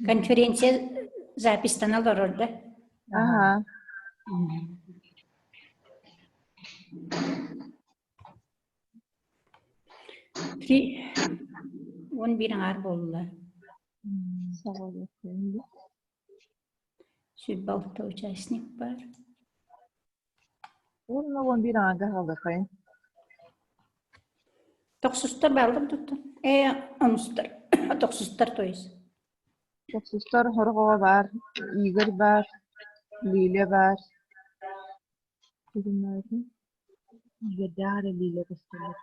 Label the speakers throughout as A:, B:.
A: Конференция записьтан олорор да?
B: Аха.
A: Три 11 аҥаар буолла. 26 участник бар.
B: Уонна 11 аҥаарга хаалыаххайын.
A: Тохсустар бааллар туттан. Ээ, онустар. Тохсустар то есть.
B: Тохсустар Хорҕоҕо баар, Игорь баар, Лиля баар. Игорьдаах эрэ Лиля көстөллөр.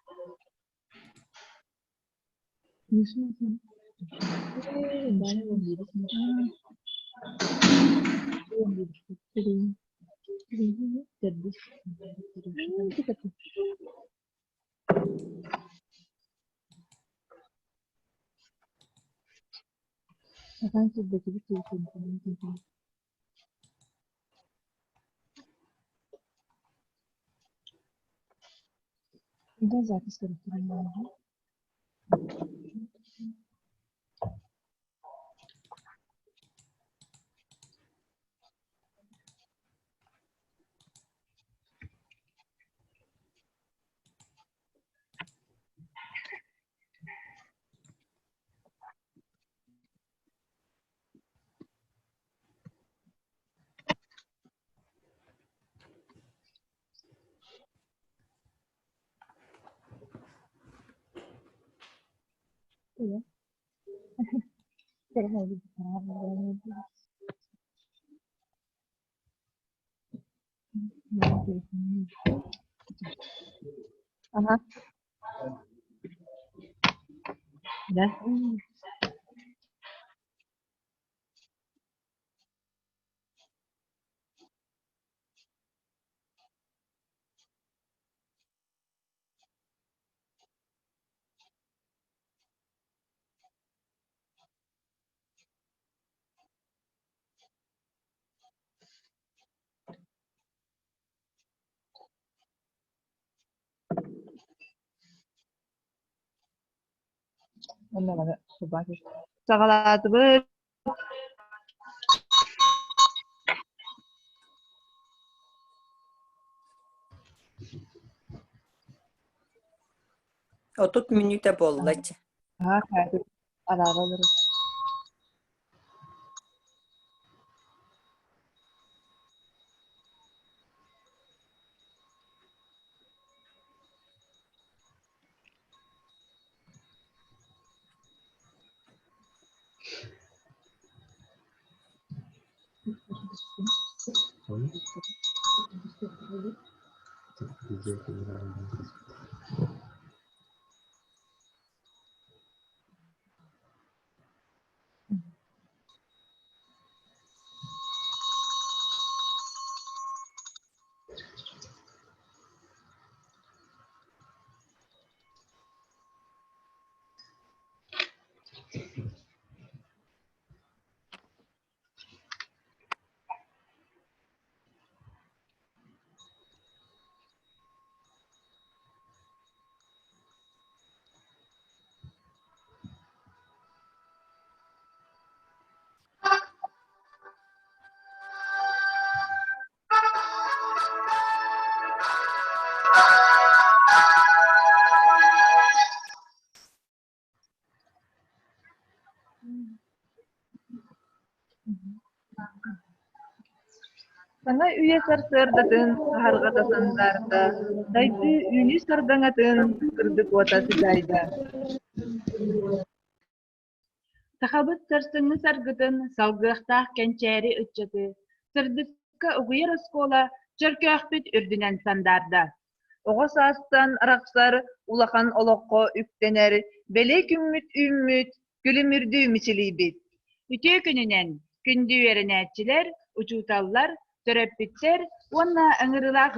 B: Ага. Да. Саҕалаатыбыт.
C: 30 мүнүүтэ буолла дьэ.
B: Араара олорор. Саҥа үйэ сарсыардатын саһарҕата сандаарда, дайдыы үүнүү сардаҥатын сырдык уота сыдьаайда. Сахабыт сарсыҥҥы саргытын салгыахтаах кэнчээри ыччаты сырдыкка угуйар оскуола Чөркөөхпүт үрдүнэн сандаарда. Оҕо саастан арахсар, улахан олоххо үктэнэр, бэлиэ күммүт үүммүт, күлүмүрдүү мичилийбит. Үтүө күнүнэн, күндү үөрэнээччилэр, учууталлар, төрөппүттэр уонна ыҥырыылаах.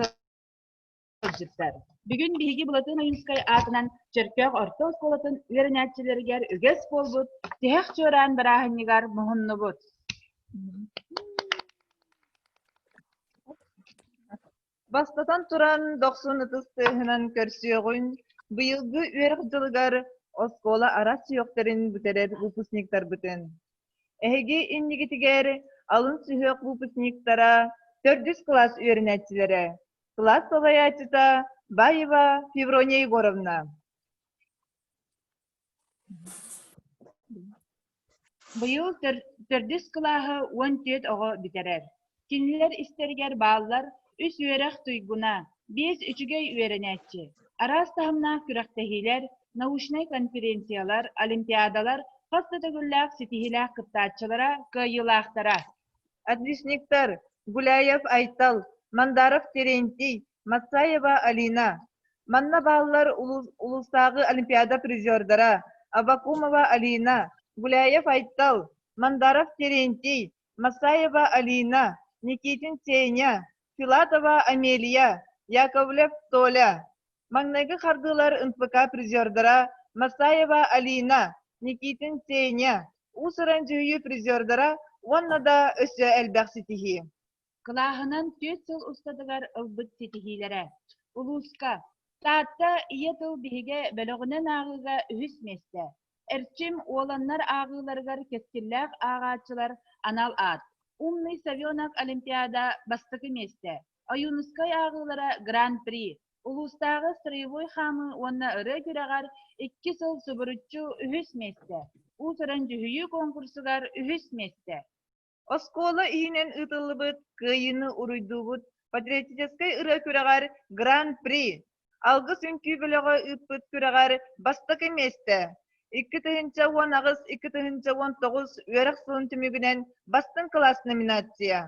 D: Ыалдьыттар, бүгүн биһиги Былатыан Ойуунускай аатынан Чөркөөх орто оскуолатын үөрэнээччилэригэр үгэс буолбут Тиһэх чуораан бырааһынньыгар муһуннубут.
B: Бастатан туран, дохсун ытыс тыаһынан көрсүөҕүн, быйылгы үөрэх дьылыгар оскуола араас сүһүөхтэрин бүтэрэр выпускниктарбытын. Эһиги иннигитигэр алын сүһүөх выпускниктара, төрдүс кылаас үөрэнээччилэрэ, кылаас салайааччыта Баева Феврония Егоровна.
D: Быйыл төрдүс кылааһы 14 оҕо бүтэрэр. Кинилэр истэригэр бааллар үс үөрэх туйгуна, биэс үчүгэй үөрэнээччи, араас таһымнаах күрэхтэһиилэр, научнай конференциялар, олимпиадалар хас да төгүллээх ситиһиилээх кыттааччылара, кыайыылаахтара.
B: Отличниктар Гуляев Айтал, Мандаров Терентий, Массаева Алина. Манна бааллар улуустааҕы олимпиада призердара Аввакумова Алина, Гуляев Айтал, Мандаров Терентий, Массаева Алина, Никитин Сеня, Филатова Амелия, Яковлев Толя. Маҥнайгы хардыылар НПК призердара Масаева Алина, Никитин Сеня, уус-уран дьүһүйүү призердара уонна да өссө элбэх ситиһии.
D: Кылааһынан түөрт сыл устатыгар ылбыт ситиһиилэрэ: Улууска Таатта ийэ тыл биһигэ бөлөҕүнэн ааҕыыга үһүс миэстэ, Эрчим уоланнар ааҕыыларыгар кэскиллээх ааҕааччылар анал аат, Умный совенок олимпиада бастакы миэстэ, Ойуунускай ааҕыылара Гран-при, улуустааҕы строевой хаамыы уонна ырыа күрэҕэр икки сыл субуруччу үһүс миэстэ, уус-уран дьүһүйүү конкурсугар үһүс миэстэ.
B: Оскуола иһинэн ыытыллыбыт «Кыайыыны уруйдуубут» патриотическай ырыа күрэҕэр Гран-при, Алгыс үҥкүү бөлөҕө ыыппыт күрэҕэр бастакы миэстэ, 2018 2019 үөрэх сылын түмүгүнэн Бастыҥ кылаас номинация.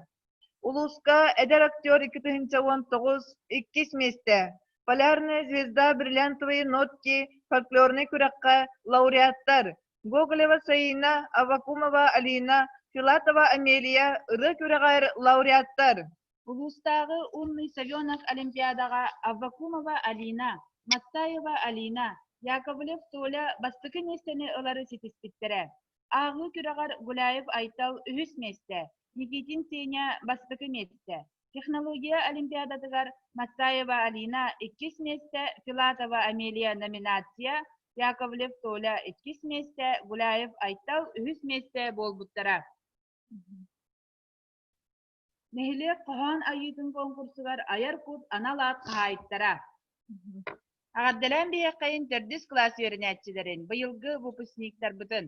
B: Улууска эдэр актер 2019 иккис миэстэ, Полярная звезда бриллиантовые нотки фольклорнай күрэххэ лауреаттар Гоголева Саина, Аввакумова Алина, Филатова Амелия ырыа күрэҕэр лауреаттар.
D: Улуустааҕы Умный совенок олимпиадаҕа Аввакумова Алина, Маттаева Алина, Яковлев Толя бастакы миэстэни ылары ситиспиттэрэ. Ааҕыы күрэҕэр Гуляев Айтал үһүс миэстэ, Никитин Сеня бастакы миэстэ. Технология олимпиадатыгар Маттаева Алина иккис миэстэ, Филатова Амелия номинация, Яковлев Толя иккис миэстэ, Гуляев Айтал үһүс миэстэ буолбуттара. Нэһилиэк хоһоон айыытын конкурсугар айар кут анал аат хаһаайыттара. Эҕэрдэлээн биһиэххэйин төрдүс кылаас үөрэнээччилэрин, быйылгы выпускниктарбытын.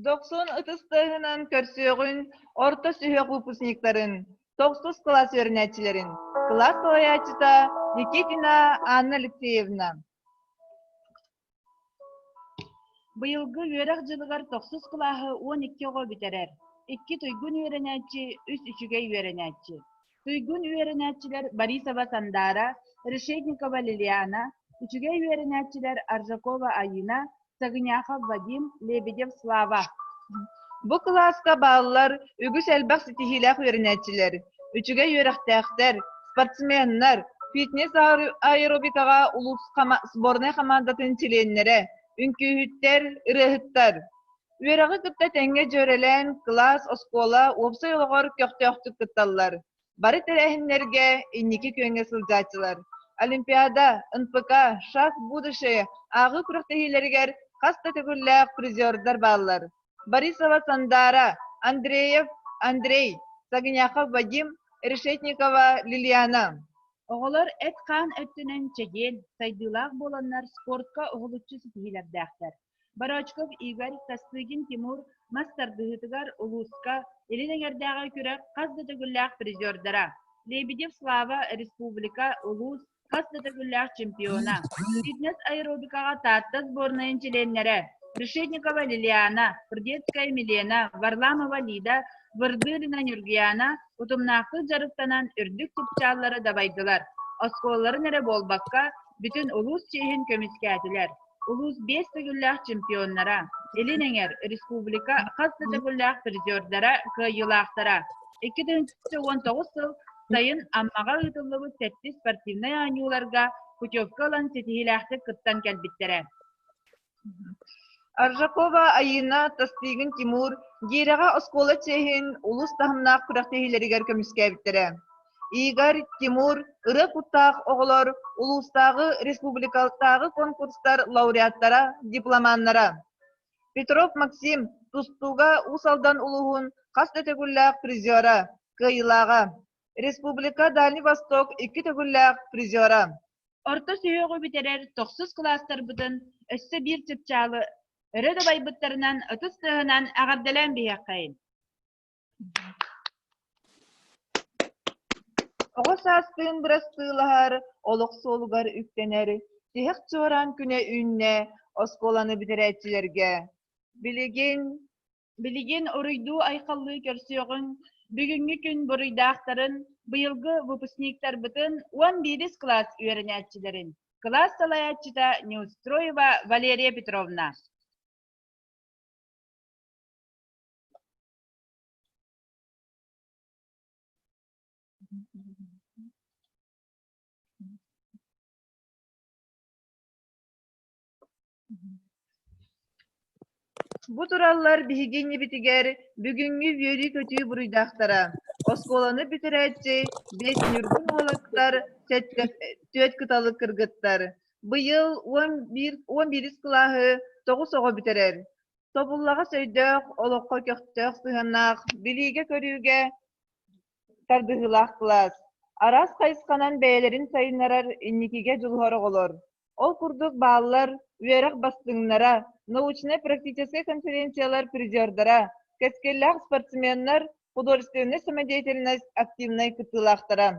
B: Дохсун ытыс тыаһынан көрсүөҕүн орто сүһүөх выпускниктарын, тохсус кылаас үөрэнээччилэрин, кылаас салайааччыта Никитина Анна Алексеевна.
D: Быйылгы үөрэх дьылыгар тохсус кылааһы 12 оҕо бүтэрэр. Икки туйгун үөрэнээччи, үс үчүгэй үөрэнээччи. Туйгун үөрэнээччилэр Борисова Сандаара, Решетникова Лилиана, үчүгэй үөрэнээччилэр Аржакова Айыына, Сагыняхов Вадим, Лебедев Слава.
B: Бу кылааска бааллар үгүс элбэх ситиһиилээх үөрэнээччилэр, үчүгэй үөрэхтээхтэр, спортсменнар, фитнес аэробикаҕа улуус сборнай хамаандатын чилиэннэрэ, үҥкүүһүттэр, ырыаһыттар. Үөрэҕи кытта тэҥҥэ дьүөрэлээн кылаас, оскуола уопсай олоҕор көхтөөхтүк кытталлар. Бары тэрээһиннэргэ инники күөҥҥэ сылдьааччылар. Олимпиада, НПК, «Шаг в будущее» ааҕыы күрэхтэһиилэригэр хас да төгүллээх призердар бааллар. Борисова Сандаара, Андреев Андрей, Сагыняхов Вадим, Решетникова Лилиана.
D: Оҕолор эт-хаан өттүнэн чэгиэн, сайдыылаах буоланнар спортка уһулуччу ситиһиилэрдээхтэр. Борочков Игорь, Тастыгин Тимур мас тардыһыытыгар улууска Илин эҥэрдээҕи күрэх хас да төгүллээх призердара, Лебедев Слава республика, улуус хас да төгүллээх чемпиона, фитнес-аэробикаҕа Таатта сборнайын чилиэннэрэ Решетникова Лилиана, Прудецкая Милена, Варламова Лида, Вырдылина Ньургуяна утумнаахтык дьарыктанан үрдүк чыпчааллары дабайдылар, оскуолаларын эрэ буолбакка, бүтүн улуус чиэһин көмүскээтилэр. Улуус биэс төгүллээх чемпионнара, Илин Эҥэр, республика хас да төгүллээх призердара, кыайыылаахтара. 2019 сыл сайын Аммаҕа ыытыллыбыт сэттис спортивнай оонньууларга путевка ылан ситиһиилээхтик кыттан кэлбиттэрэ.
B: Аржакова Айыына, Тастыгин Тимур Гирэҕэ оскуола чиэһин улуус таһымнаах күрэхтэһиилэригэр көмүскээбиттэрэ. Игорь, Тимур ырыа куттаах оҕолор улуустааҕы, республикатааҕы конкурстар лауреаттара, дипломаннара. Петров Максим тустууга Уус Алдан улууһун хас да төгүллээх призера, кыайыылааҕа. Республика Дальний Восток икки төгүллээх призера.
D: Орто сүһүөҕү бүтэрэр тохсус кылаастарбытын өссө биир чыпчаалы өрө дабайбыттарынан ытыс тыаһынан эҕэрдэлээн биһиэххэйин.
B: Оҕо саастыын бырастыылаһар, олох суолугар үктэнэр, тиһэх чуораан күнэ үүннэ оскуоланы бүтэрээччилэргэ. Билигин
D: Билигин уруйдуу-айхаллыы көрсүөҕүҥ, бүгүҥҥү күн буруйдаахтарын, быйылгы выпускниктарбытын 11 кылаас үөрэнээччилэрин, кылаас салайааччыта Неустроева Валерия Петровна.
B: Бу тураллар биһиги иннибитигэр бүгүҥҥү үөрүү-көтүү буруйдаахтара, оскуоланы бүтэрээччи биэс ньургун уолаттар, сэттэ түөрт кыталык кыргыттар. Быйыл 11 11 кылааһы тоҕус оҕо бүтэрэр. Тобуллаҕас өйдөөх, олоххо көхтөөх сыһыаннаах, билиигэ-көрүүгэ тардыһыылаах кылаас. Араас хайысханан бэйэлэрин сайыннарар, инникигэ дьулуһар оҕолор. Ол курдук бааллар үөрэх бастыҥнара, научнай-практическай конференциялар призердара, кэскиллээх спортсменнар, художественнай самодеятельность активнай кыттыылаахтара.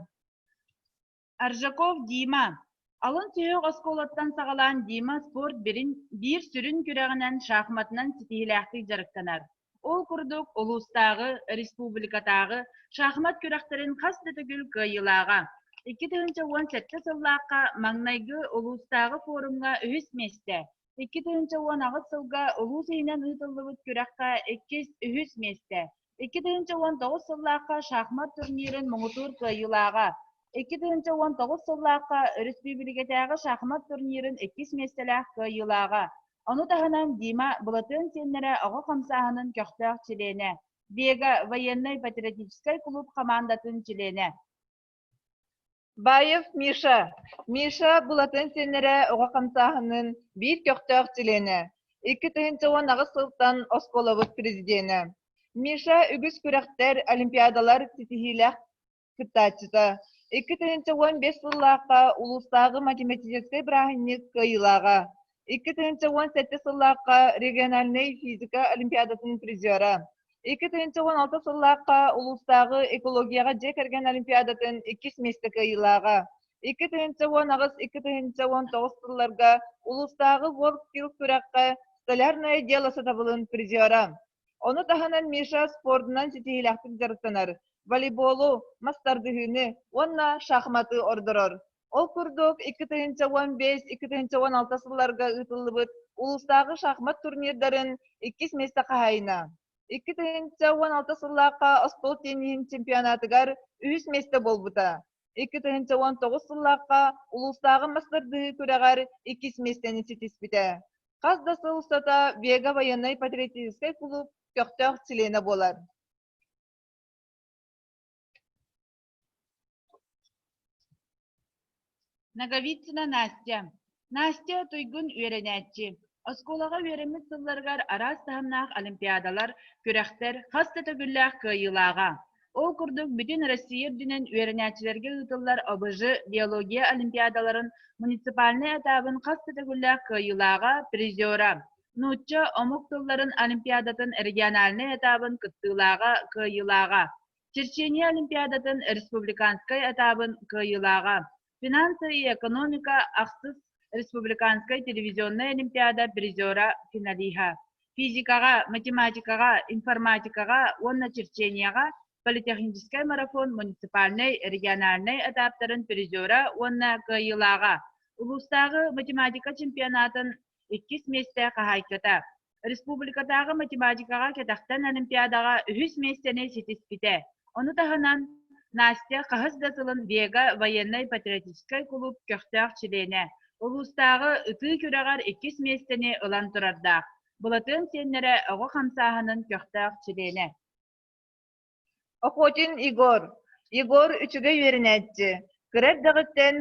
D: Аржаков Дима Алын сүһүөх оскуолаттан саҕалаан Дима спорт биир сүрүн күрэҕинэн шахматынан ситиһиилээхтик дьарыктанар. Ол курдук улуустааҕы, республикатааҕы шахмат күрэхтэрин хас да төгүл кыайыылааҕа. 2017 сыллаахха маҥнайгы улуустааҕы форумҥа үһүс миэстэ, 2018 сылга улуус иһинэн ыытыллыбыт күрэххэ иккис, үһүс миэстэ, 2019 сыллаахха шахмат турнирын муҥутуур кыайыылааҕа, 2019 сыллаахха өрөспүүбүлүкэтээҕи шахмат турнирын иккис миэстэлээх кыайыылааҕа. Ону таһынан Дима Былатыан сиэннэрэ оҕо хамсааһынын көхтөөх чилиэнэ, Вега военнай-патриотическай кулууп хамаандатын чилиэнэ.
B: Баев Миша. Миша Былатыан сиэннэрэ оҕо хамсааһынын биир көхтөөх чилиэнэ. 2018 сылтан оскуолабыт президенэ. Миша үгүс күрэхтэр, олимпиадалар ситиһиилээх кыттааччыта. 2015 сыллаахха улуустааҕы математическай бырааһынньык кыайыылааҕа. 2017 сыллаахха региональнай физика олимпиадатын призера. 2016 сыллаахха улуустааҕы экологияҕа дьиэ кэргэн олимпиадатын иккис миэстэ кыайыылааҕа. 2018-2019 сылларга улуустааҕы WorldSkills күрэххэ Столярное дело сатабылын призера. Ону таһынан Миша спордунан ситиһиилээхтик дьарыктанар, волейболу, мас тардыһыыны уонна шахматы ордорор. Ол курдук, 2015-2016 сылларга ыытыллыбыт улуустааҕы шахмат турнирдарын иккис миэстэ хаһаайына. 2016 сыллаахха остуол тенниһин чемпионатыгар үһүс миэстэ буолбута. 2019 сыллаахха улуустааҕы мас тардыһыы күрэҕэр иккис миэстэни ситиспитэ. Хас да сыл устата Вега военнай-патриотическай кулууп көхтөөх чилиэнэ буолар.
D: Ноговицына Настя Настя туйгун үөрэнээччи. Оскуолаҕа үөрэммит сылларыгар араас таһымнаах олимпиадалар, күрэхтэр хас да төгүллээх кыайыылааҕа. Ол курдук бүтүн Россия үрдүнэн үөрэнээччилэргэ ыытыллар ОБЖ биология олимпиадаларын муниципальнай этабын хас да төгүллээх кыайыылааҕа, призера, нуучча, омук тылларын олимпиадатын региональнай этабын кыттыылааҕа, кыайыылааҕа, Черчение олимпиадатын республиканскай этабын кыайыылааҕа, финансы и экономика ахсыс республиканскай телевизионнай олимпиада призера, финалиһа, физикаҕа, математикаҕа, информатикаҕа уонна черчениеҕа политехническай марафон муниципальнай, региональнай этаптарын призера уонна кыайыылааҕа, улуустааҕы математика чемпионатын иккис миэстэ хаһаайката, Республикатааҕы математикаҕа кэтэхтэн олимпиадаҕа үһүс миэстэни ситиспитэ. Ону таһынан Настя хаһыс да сылын Вега военнай-патриотическай кулууп көхтөөх чилиэнэ, улуустааҕы ытыы күрэҕэр иккис миэстэни ылан турардаах. Былатыан сиэннэрэ оҕо хамсааһынын көхтөөх чилиэнэ.
B: Охотин Егор. Егор үчүгэй үөрэнээччи, кыра эрдэҕиттэн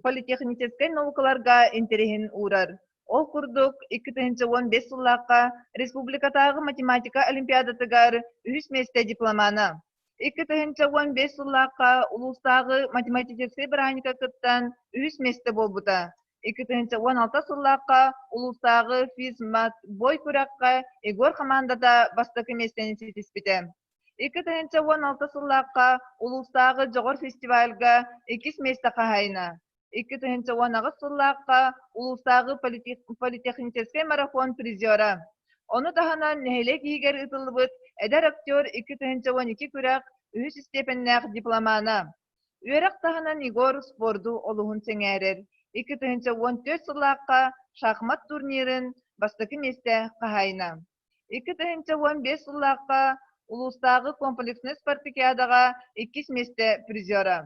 B: политехническэй наукаларга интэриэһин уурар. Ол курдук, 2015 сыллаахха республикатааҕы математика олимпиадатыгар үһүс миэстэ дипломана. 2015 сыллаахха улуустааҕы математическай бырааһынньыкка кыттан үһүс миэстэ буолбута. 2016 сыллаахха улуустааҕы физмат бой күрэххэ Егор хамаандата бастакы миэстэни ситиспитэ. 2016 сыллаахха улуустааҕы Дьоҕур фестивальга иккис миэстэ хаһаайына. 2018 сыллаахха улуустааҕы политехническэй марафон призера. Ону таһынан нэһилиэк иһигэр ыытыллыбыт эдэр актер 2012 күрэх үһүс истиэпэннээх дипломана. Үөрэх таһынан Егор спорду олуһун сэҥээрэр. 2014 сыллаахха шахмат турнирын бастакы миэстэ хаһаайына. 2015 сыллаахха улуустааҕы комплекснай спартакиадаҕа иккис миэстэ призера.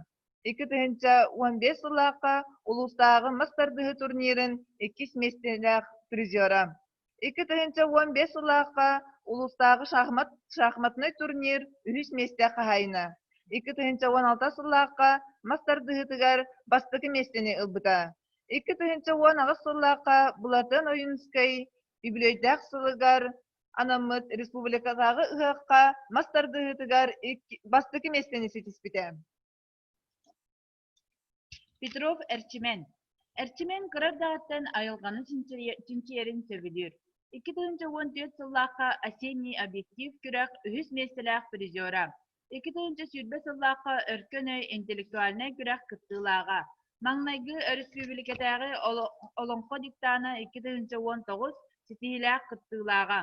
B: 2015 сыллаахха улуустааҕы мас тардыһыы турнирын иккис миэстэлээх призера. 2015 сыллаахха улуустааҕы шахмат шахматнай турнир үһүс миэстэ хаһаайына. 2016 сыллаахха мас тардыһыытыгар бастакы миэстэни ылбыта. 2018 сыллаахха Былатыан Ойуунускай үбүлүөйдээх сылыгар анаммыт республикатааҕы ыһыахха мас тардыһыытыгар бастакы миэстэни ситиспитэ.
D: Петров Эрчимэн. Эрчимэн кыра эрдэҕиттэн айылҕаны чинчийэрин сөбүлүүр. 2014 сыллаахха «Осенний объектив» күрэх үһүс миэстэлээх призера. 2020 сыллаахха «Өркөн өй» интеллектуальнай күрэх кыттыылааҕа. Маҥнайгы өрөспүүбүлүкэтээҕи Олоҥхо диктана 2019 ситиһиилээх кыттыылааҕа.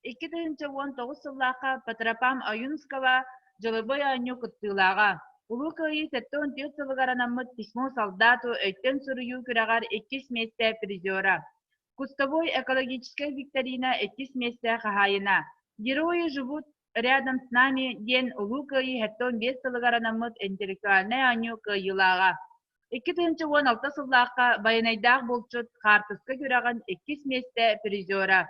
D: 2019 сыллаахха Патропам Ойунского Дьолобой оонньуу кыттыылааҕа. Улуу Кыайыы 74 сылыгар анаммыт «Письмо солдату» өйтөн суруйуу күрэҕэр иккис миэстэ призера. Кустовой экологическай викторина иккис миэстэ хаһаайына. Герои живут рядом с нами диэн Улуу Кыайыы 75 сылыгар анаммыт интеллектуальнай оонньуу кыайыылааҕа. 2016 сыллаахха Байанайдаах булчут хаартыска күрэҕин иккис миэстэ призера,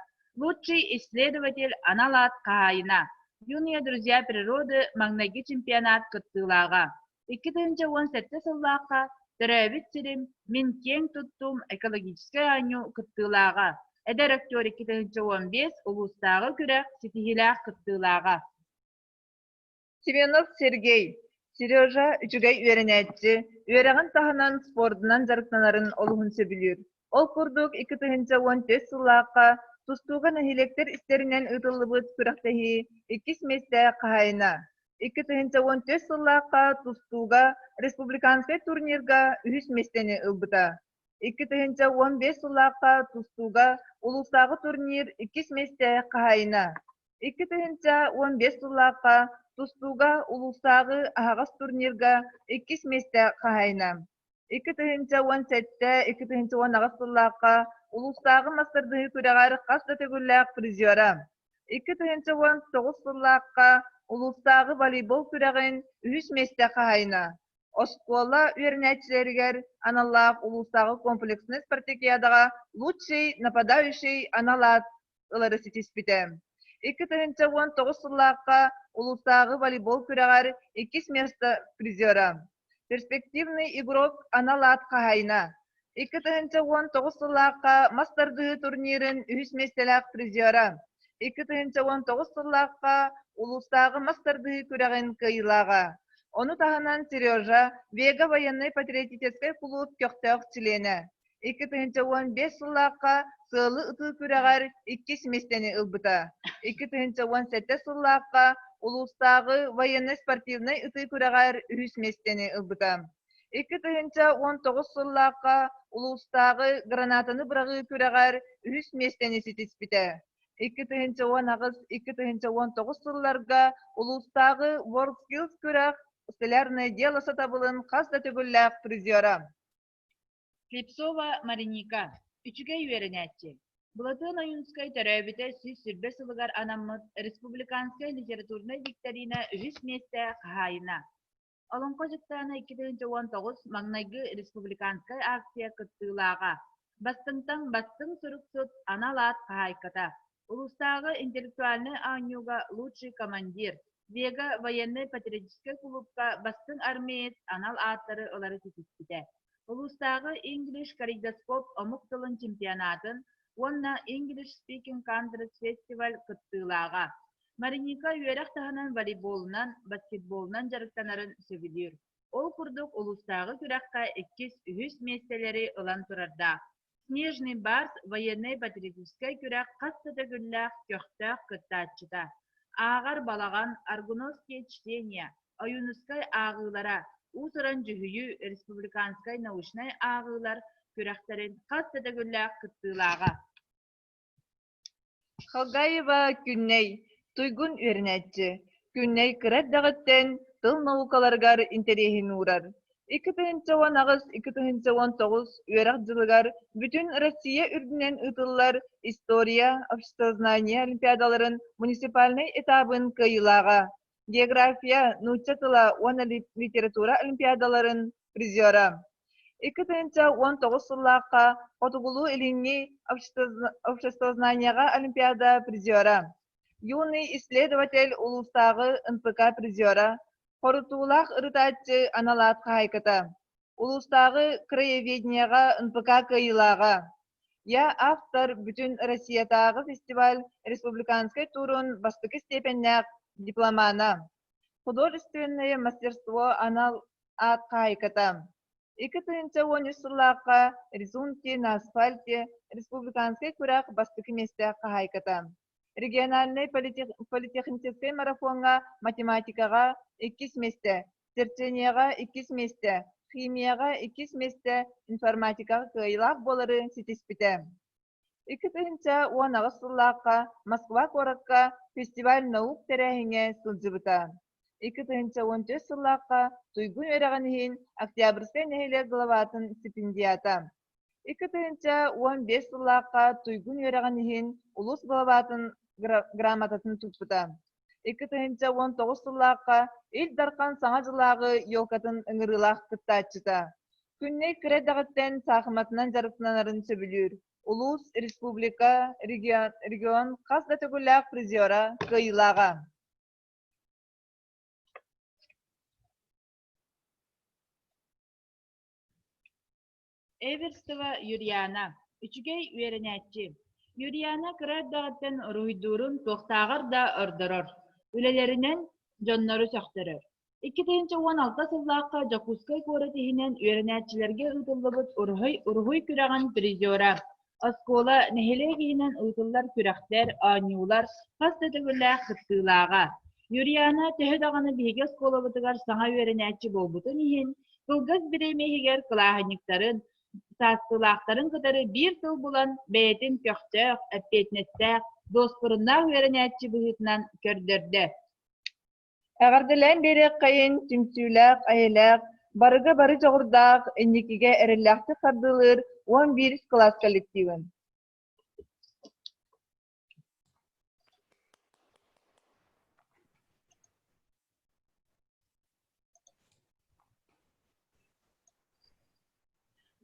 D: Лучший исследователь анал аат хаһаайына, Юные друзья природы маҥнайгы чемпионат кыттыылааҕа. 2017 сыллаахха Төрөөбүт сирим, мин киэҥ туттуум экологическай оонньуу кыттыылааҕа, Эдэр актер 2015 улуустааҕы күрэх ситиһиилээх кыттыылааҕа.
B: Семенов Сергей, Сережа үчүгэй үөрэнээччи, үөрэҕин таһынан спордунан дьарыктанарын олуһун сөбүлүүр. Ол курдук 2014 сыллаахха тустууга нэһилиэктэр истэринэн ыытыллыбыт күрэхтэһии иккис миэстэ хаһаайына. 2014 сыллаахха тустууга республиканскай турнирга үһүс миэстэни ылбыта. 2015 сыллаахха тустууга улуустааҕы турнир иккис миэстэ хаһаайына. 2015 сыллаахха тустууга улуустааҕы аһаҕас турнирга иккис миэстэ хаһаайына. 2017-2018 сыллаахха улуустааҕы мас тардыһыы күрэҕэр хас да төгүллээх призера. 2019 сыллаахха улуустааҕы волейбол күрэҕин үһүс миэстэ хаһаайына. Оскуола үөрэнээччилэригэр аналлаах улуустааҕы комплекснай спартакиадаҕа «Лучший нападающий» анал аат ылары ситиспитэ. 2019 сыллаахха улуустааҕы волейбол күрэҕэр иккис место призера. Перспективный игрок анал аат хаһаайына. 2019 сыллаахха мас тардыһыы турнирын үһүс миэстэлээх призера. 2019 сыллаахха улуустааҕы мас тардыһыы күрэҕин кыайыылааҕа. Ону таһынан Сережа Вега военнай-патриотическай кулууп көхтөөх чилиэнэ. 2015 сыллаахха сыалы ытыы күрэҕэр иккис миэстэни ылбыта. 2017 сыллаахха улуустааҕы военнай-спортивнай ытыы күрэҕэр үһүс миэстэни ылбыта. 2019 сыллаахха улуустааҕы гранатаны быраҕыы күрэҕэр үһүс миэстэни ситиспитэ. 2018-2019 сылларга улуустааҕы WorldSkills күрэх «Столярное дело» сатабылын хас да төгүллээх призера.
D: Слепцова Мариника, үчүгэй үөрэнээччи. Былатыан Ойуунускай төрөөбүтэ 120 сылыгар анаммыт республиканскай литературнай викторина үһүс миэстэ хаһаайына. Олоҥхо дьыктаана 2019 маҥнайгы республиканскай акция кыттыылааҕа. Бастыҥтан бастыҥ суруксут анал аат хаһаайката. Улуустааҕы интеллектуальнай оонньууга лучший командир, Вега военнай-патриотическай кулуупка бастыҥ армеец анал ааттары ылары ситиспитэ. Улуустааҕы English Калейдоскоп омук тылын чемпионатын уонна English Speaking Countries Festival кыттыылааҕа. Мариника үөрэх таһынан волейболунан, баскетболунан дьарыктанарын сөбүлүүр. Ол курдук улуустааҕы күрэххэ иккис, үһүс миэстэлэри ылан турардаах. Снежный барс военнай-патриотическай күрэх хас да төгүллээх көхтөөх кыттааччыта. Ааҕар балаҕан, Аргуновские чтения, Ойуунускай ааҕыылара, уус-уран дьүһүйүү, республиканскай научнай ааҕыылар күрэхтэрин хас да төгүллээх кыттыылааҕа.
B: Халгаева Күннэй, туйгун үөрэнээччи. Күннэй кыра эрдэҕиттэн тыл наукаларыгар интэриэһин уурар. 2018 2019 үөрэх дьылыгар бүтүн Россия үрдүнэн ыытыллар История, обществознание олимпиадаларын муниципальнай этабын кыайыылааҕа, география, нуучча тыла уонна литература олимпиадаларын призера. 2019 сыллаахха Хотугулуу-Илиҥҥи обществознаниеҕа олимпиада призера, Юный исследователь улуустааҕы НПК призера, хорутуулаах ырытааччы анал аат хаһаайката, улуустааҕы краеведениеҕа НПК кыайыылааҕа, Я автор бүтүн Россиятааҕы фестиваль республиканскай туурун бастакы степеннээх дипломана, художественное мастерство анал аат хаһаайката. 2013 сыллаахха «Рисунки на асфальте» республиканскай күрэх бастакы миэстэ хаһаайката. Региональнай политехническай марафоҥҥа математикаҕа иккис миэстэ, черчениеҕа иккис миэстэ, химияҕа иккис миэстэ, информатикаҕа кыайыылаах буолары ситиспитэ. 2018 сыллаахха Москва куоракка фестиваль наук тэрээһиҥҥэ сылдьыбыта. 2014 сыллаахха туйгун үөрэҕин иһин Октябрьскай нэһилиэк главатын стипендиата. 2015 сыллаахха туйгун үөрэҕин иһин улуус главатын грамотатын туппута. 2019 сыллаахха Ил Дархан Саҥа дьыллааҕы елкатын ыҥырыылаах кыттааччыта. Күннэй кыра эрдэҕиттэн саахыматынан дьарыктанарын сөбүлүүр. Улуус, республика, регион, регион хас да төгүллээх призера, кыайыылааҕа.
D: Эверстова Юриана, үчүгэй үөрэнээччи. Юриана кыра эрдэҕиттэн уруһуйдуурун туохтааҕар да ордорор, үлэлэринэн дьоннору сөхтөрөр. 2016 сыллаахха Дьокуускай куорат иһинэн үөрэнээччилэргэ ыытыллыбыт уруһуй уруһуй күрэҕин призера, оскуола, нэһилиэк иһинэн ыытыллар күрэхтэр, оонньуулар хас да төгүллээх кыттыылааҕа. Юриана төһө даҕаны биһиги оскуолабытыгар саҥа үөрэнээччи буолбутун иһин, кылгас бириэмэ иһигэр кылааһынньыктарын, саастыылаахтарын кытары биир тыл булан, бэйэтин көхтөөх, эппиэтинэстээх, дуоспуруннаах үөрэнээччи быһыытынан көрдөрдө.
B: Эҕэрдэлээн биэриэххэйин түмсүүлээх, эйэлээх, барыга бары дьоҕурдаах, инникигэ эрэллээхтик хардыылыыр 11 кылаас коллективын.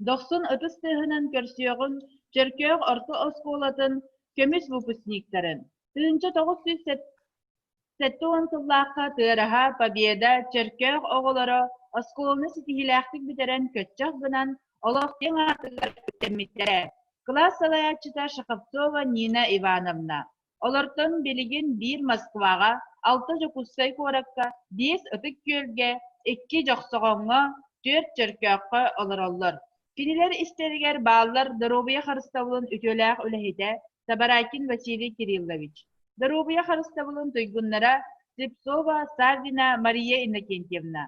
D: Дохсун ытыс тыаһынан көрсүөҕүҥ Чөркөөх орто оскуолатын көмүс выпускниктарын, 1970 сыллаахха Тыараһа, Победа, Чөркөөх оҕолоро оскуоланы ситиһиилээхтик бүтэрэн көччөх гынан олох киэҥ аартыгар үктэммиттэрэ. Кылаас салайааччыта Шаховцова Нина Ивановна. Олортон билигин биир Москваҕа, алта Дьокуускай куоракка, биэс Ытык Күөлгэ, икки Дьохсоҕоҥҥо, түөрт Чөркөөххө олороллор. Кинилэр истэригэр бааллар доруобуйа харыстабылын үтүөлээх үлэһитэ Табарайкин Василий Кириллович, доруобуйа харыстабылын туйгуннара Слепцова Саввина Мария Иннокентьевна,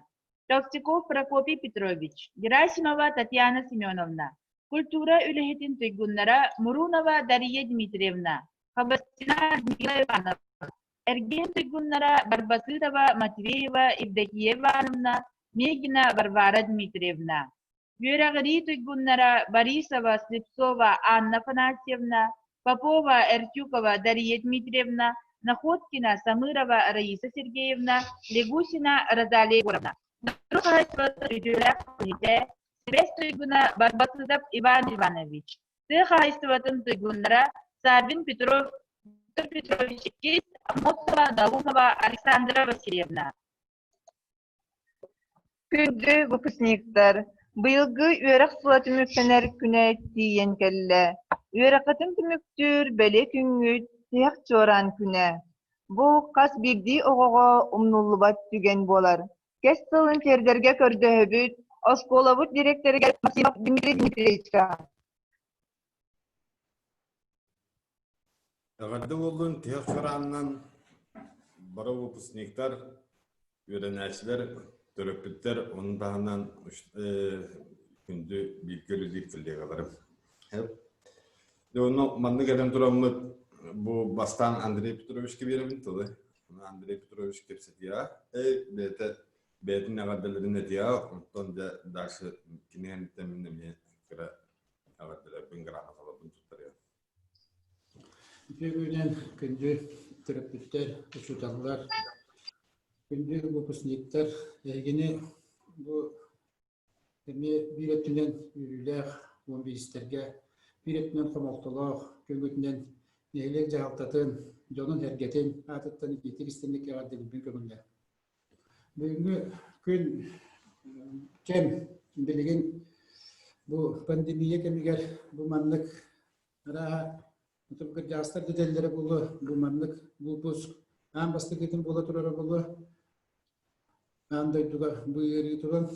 D: Толстяков Прокопий Петрович, Герасимова Татьяна Семеновна, культура үлэһитин туйгуннара Мурунова Дария Дмитриевна, Хабастина Людмила Ивановна, эргиэн туйгуннара Барбасытова Матвеева Евдокия Ивановна, Мегина Варвара Дмитриевна, Үөрэҕирии туйгуннара Борисова, Слепцова Анна Афанасьевна, Попова Эртюкова Дария Дмитриевна, Находкина Самырова Раиса Сергеевна, Легусина Розалия Егоровна. Норуот хаһаайыстыбатын үтүөлээх үлэһитэ, сибээс туйгуна Барбатытов Иван Иванович, тыа хаһаайыстыбатын туйгуннара Саввин Петров Петр Петрович иккис, Аммосова Наумова Александра Васильевна.
B: Күндү выпускниктар, быйылгы үөрэх сыла түмүктэнэр күнэ тиийэн кэллэ. Үөрэххитин түмүктүүр бэлиэ күҥҥүт тиһэх чуораан күнэ. Бу хас биирдии оҕоҕо умнуллубат түгэн буолар. Кэс тылын тиэрдэргэ көрдөһөбүт оскуолабыт дириэктэригэр Максимов Дмитрий Дмитриевичка.
E: Эҕэрдэ буоллун тиһэх чуораанынан бары выпускниктар, үөрэнээччилэр, төрөппүттэр, ону таһынан күндү бииргэ үлэлиир коллегаларым. Дьэ онно маннык этэн тураммыт бу бастаан Андрей Петровичка биэрэбин тылы. Андрей Петрович кэпсэтиэҕэ, бэйэтэ бэйэтин эҕэрдэлэрин этиэҕэ, онтон дьэ дальше кини кэнниттэн мин эмиэ кыра эҕэрдэлэрбин грамоталарбын туттарыам.
F: Үтүө күндү төрөппүттэр, учууталлар, күндү выпускниктар, эһигини бу эмиэ биир өттүнэн үөрүүлээх уон бииристэргэ, биир өттүнэн хомолтолоох күҥҥүтүнэн нэһилиэк дьаһалтатын, дьонун-сэргэтин аатыттан итиитик истиҥник эҕэрдэлиирбин көҥүллээ. Бүгүҥҥү күн кэм билигин бу пандемия кэмигэр бу маннык арааһа кырдьаҕастар да этэллэрэ буолуо бу маннык выпуск аан бастакытын буола турара буолуо аан дойдуга бу ыарыы туран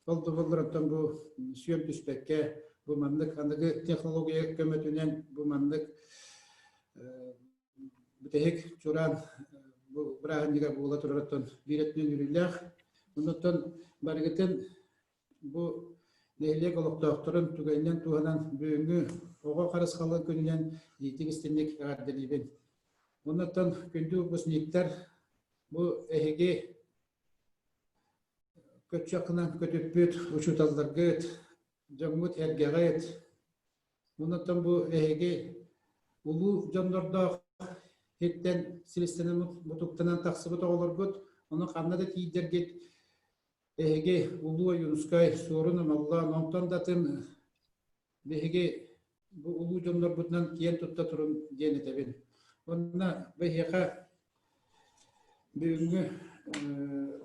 F: ол да буоллар оттон бу сүөм түспэккэ бу маннык аныгы технология көмөтүнэн бу маннык бүтэһик чуораан бу бырааһынньыга буола турарыттан биир өттүнэн үөрүүлээх. Оннуттан барыгытын бу нэһилиэк олохтоохторун түгэнинэн туһанан бүгүҥҥү оҕо харысхалын күнүнэн иитик истинник эҕэрдэлиибин. Оннуттан күндү выпускниктар бу эһиги көччөххүнэн көтүппүт учууталларгыт, дьоҥҥут эргэҕит, Онон бу эһиги улуу дьоннордоох сиртэн силистэнэн мутуктанан тахсыбыт оҕолоргут, ону ханна да тиийдэргит эһиги Улуу Ойуунускай, Суорун Омоллоон, онтон да атын биһиги бу улуу дьоннорбутунан киэн тутта турун диэн этэбин. Уонна биһиэхэ Бүгүҥҥү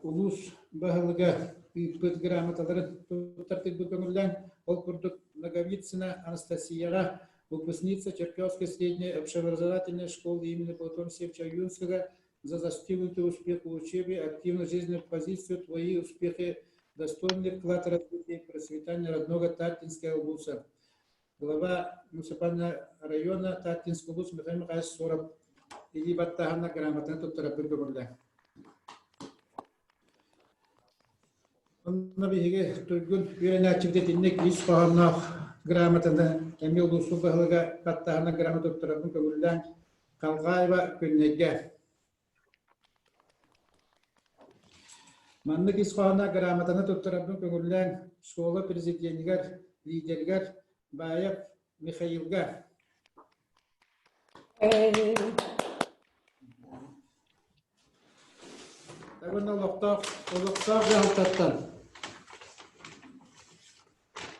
F: улуус баһылыга ыыппыт грамоталарын туттартыырбыт көҥүллээн, ол курдук Ноговицына Анастасияҕа выпускница Черкесской средней общеобразовательной школы имени Платона Сергеевича Ойунского за достигнутый успех в учебе, активную жизненную позицию, твои успехи, достойный вклад в развитие и процветание родного Таттинского улуса. Глава муниципального района Таттинский улус Михаил Михайлович Соров илии баттааһына грамотаны туттарарбын көҥүллээ. Онно биһиги туйгун үөрэнээччибит итинник ис хоһоонноох грамотаны эмиэ улууспут баһылыга баттааһына грамота туттарарбын көҥүллээн Халҕаева Күннэйгэ Маннык ис хоһооно грамотаны туттарарбын көҥүллээн школа президенигэр, лидеригэр Баев Михаилга. Уонна олохтоох олохтоох дьаһалтаттан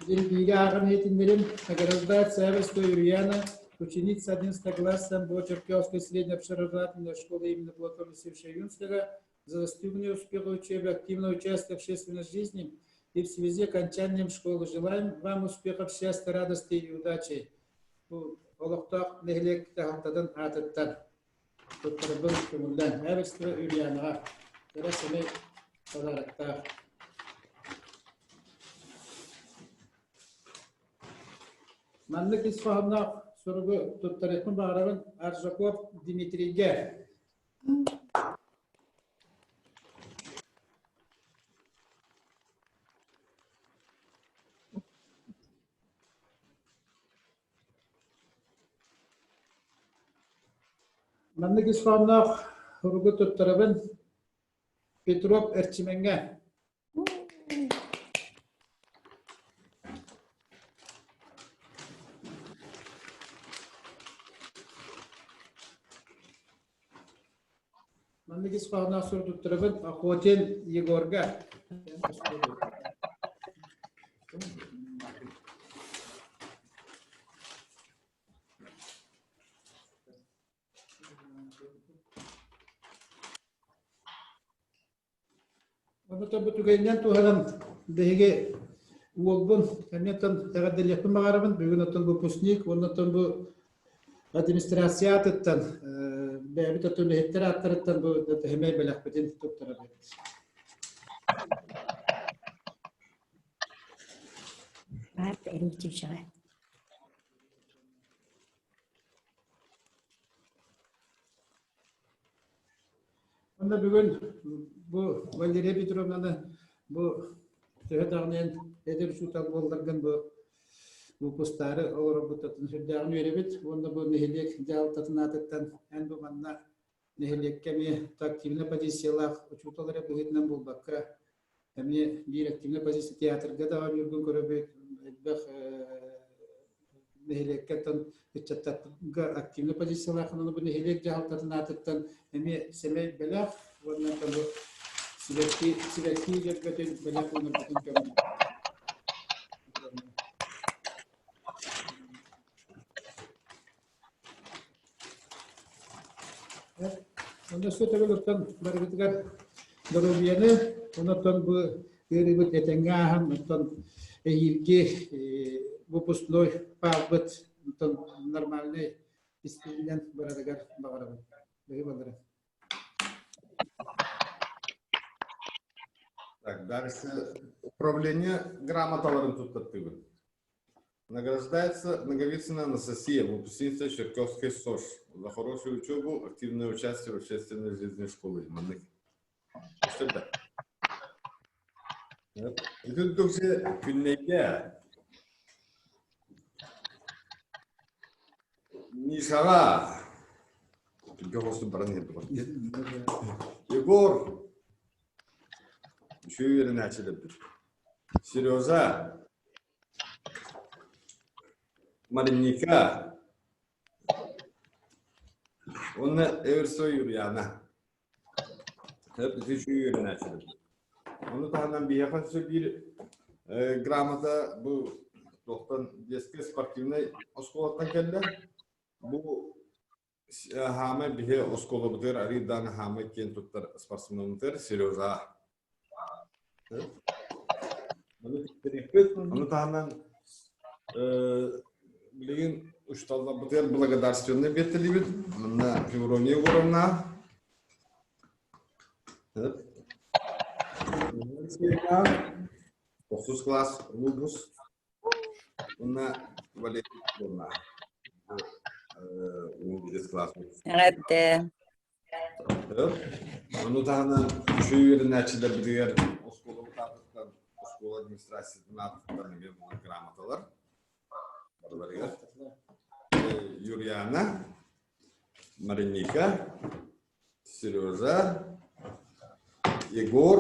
F: Бииргэ ааҕан иһитиннэрим награждает Савельская Юрьяна, ученица 11 класса МБО Черкесской средней общеобразовательной школы имени Платона Васильевича Юнского за достигнутые успехи в учебе, активное участие в общественной жизни и в связи с окончанием школы. Желаем вам успехов, счастья, радости и удачи. Бу олохтоох нэһилиэк дьаһалтатын аатыттан туттарбын көҥүллээн Савельская Юрьянаҕа кыра сэмэй подароктаах. Маннык ис хоһоонноох суругу туттарыахпын баҕарабын Аржаков Дмитрийгэ. Маннык ис хоһоонноох суругу туттарабын Петров Эрчимэҥҥэ. Маннык ис хоһооноох сурук туттарабын Охотин Егорга. Онтон бу түгэнинэн туһанан биһиги уолбун эмиэ оттон эҕэрдэлиэхпин баҕарабын. Бүгүн оттон выпускник уонна оттон бу администрация аатыттан бэйэбит оттон үлэһиттэр ааттарыттан бу тэһэмэй бэлэхпитин туттарабыт.
A: Баар эрийчичэҕэ.
F: Онно бүгүн бу Валерия Петровнаны бу төһө даҕаны эн эдэр учуутал буолларгын бу выпустаары олорорбуттан сүрдээҕин үөрэбит уонна бу нэһилиэк дьаһалтатын аатыттан эн бу манна нэһилиэккэ эмиэ активнай позициялаах учуутал эрэ быһыытынан буолбакка эмиэ биир активнай позиция театрга да оонньуургун көрөбүт элбэх нэһилиэккэ ыччаттарга активнай позициялаах бу нэһилиэк дьаһалтатын аатыттан эмиэ сэмэй бэлэх уонна сибэкки сибэкки дьөрбөтүн бэлэх уунарбытын көҥүл Онно өссө төгүл оттон барыбытыгар доруобуйаны, онтон бу ыарыыбыт этэҥҥэ ааһан, оттон эһиилги выпускной паалбыт оттон нормальный истиилинэн барарыгар баҕарабын. Бэйи балары.
E: Так, дальше управление грамоталарын туттартыыбын. Награждается Наговицына Анастасия, выпускница Черкесской СОШ, за хорошую учебу, активное участие в общественной жизни школы. Маннык. Көстөр Итин туксе күннейге Мишаға Егор Үчүгэй үөрэнээччилэрбит. Сережа Мариника уонна Эверсой Юрьяна. Үчүгэй үөрэнээччилэрбит. Ону таһынан биһиэхэ өссө биир грамота бу туохтан детскай спортивнай оскуолаттан кэллэ. Бу Хаамай биһи оскуолабытыгар арыый даҕаны хаамай киэн туттар спортсменмытыгар Сережа. Ону тиктэриэхпит. Ону таһынан билигин учууталларбытыгар благодарственный биэртэлиибит. Манна Феврония Егоровна. Тохсус класс выпуск. Уонна Валерий Петровна.
C: Эҕэрдэ.
E: Ону таһынан үчүгэй үөрэнээччилэрбитигэр оскуолабыт аатыттан, оскуола администрациятын аатыттан эмиэ грамоталар барыларыгар. Юриана, Мариника, Сережа, Егор,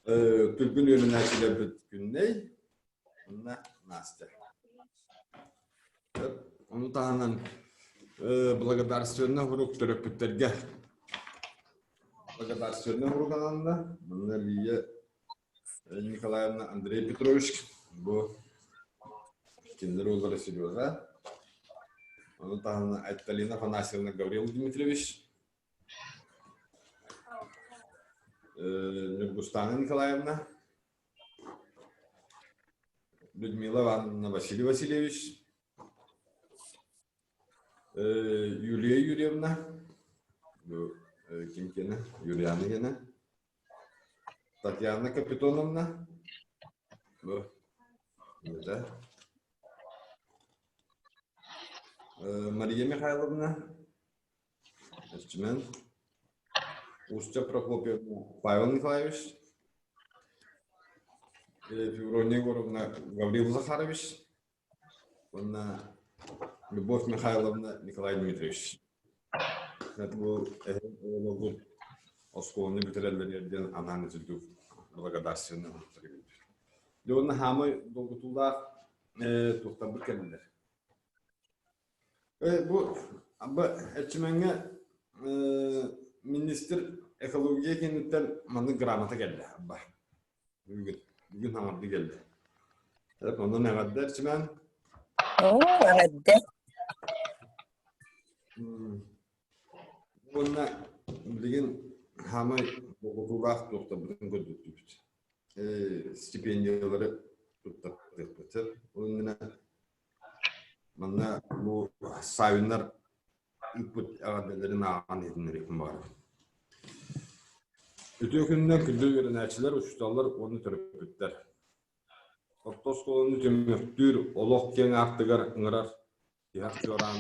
E: Түргүн үөрэнээччилэрбит Күннэй уонна Настя. Ону таһынан благодарственный урук төрөппүттэргэ благодарственный урук ананна. Манна Лия Николаевна Андрей Петрович бу кинилэр уоллара Сережа. Ону таһынан Айталина Афанасьевна Гаврил Дмитриевич Ньургустаана Николаевна, Людмила Ивановна Василий Васильевич, Юлия Юрьевна, ким киэнэ? Юлиана киэнэ, Татьяна Капитоновна, бу да. Мария Михайловна, Эрчимэн, Устя Прокопьевна, Павел Николаевич, Феврония Егоровна, Гаврил Захарович уонна Любовь Михайловна, Николай Дмитриевич. Бу оҕолорбут оскуоланы бүтэрэллэригэр диэн анаан итирдик благодарственный Дьэ уонна хаамай долгутуулаах туохтарбыт кэллилэр. Бу Эрчимэҥҥэ министр экология кэнниттэн маннык грамота кэллэ арба. Бүгүн бүгүн хаҥарды кэллэ. Онон эҕэрдэ Эрчимэн.
C: Оо, эҕэрдэ.
E: Уонна билигин хаамай болҕомтолоох туохтарбытын көрдөрдүбүт. Стипендиялары туттардыахпыт. Ол иннинэ манна бу Савиннар ыыппыт эҕэрдэлэрин ааҕан иһитиннэриэхпин баҕарабын. Үтүө күнүнэн күндү үөрэнээччилэр, учууталлар уонна төрөппүттэр. Орто оскуоланы түмүктүүр олох киэҥ аартыгар ыҥырар тиһэх чуораан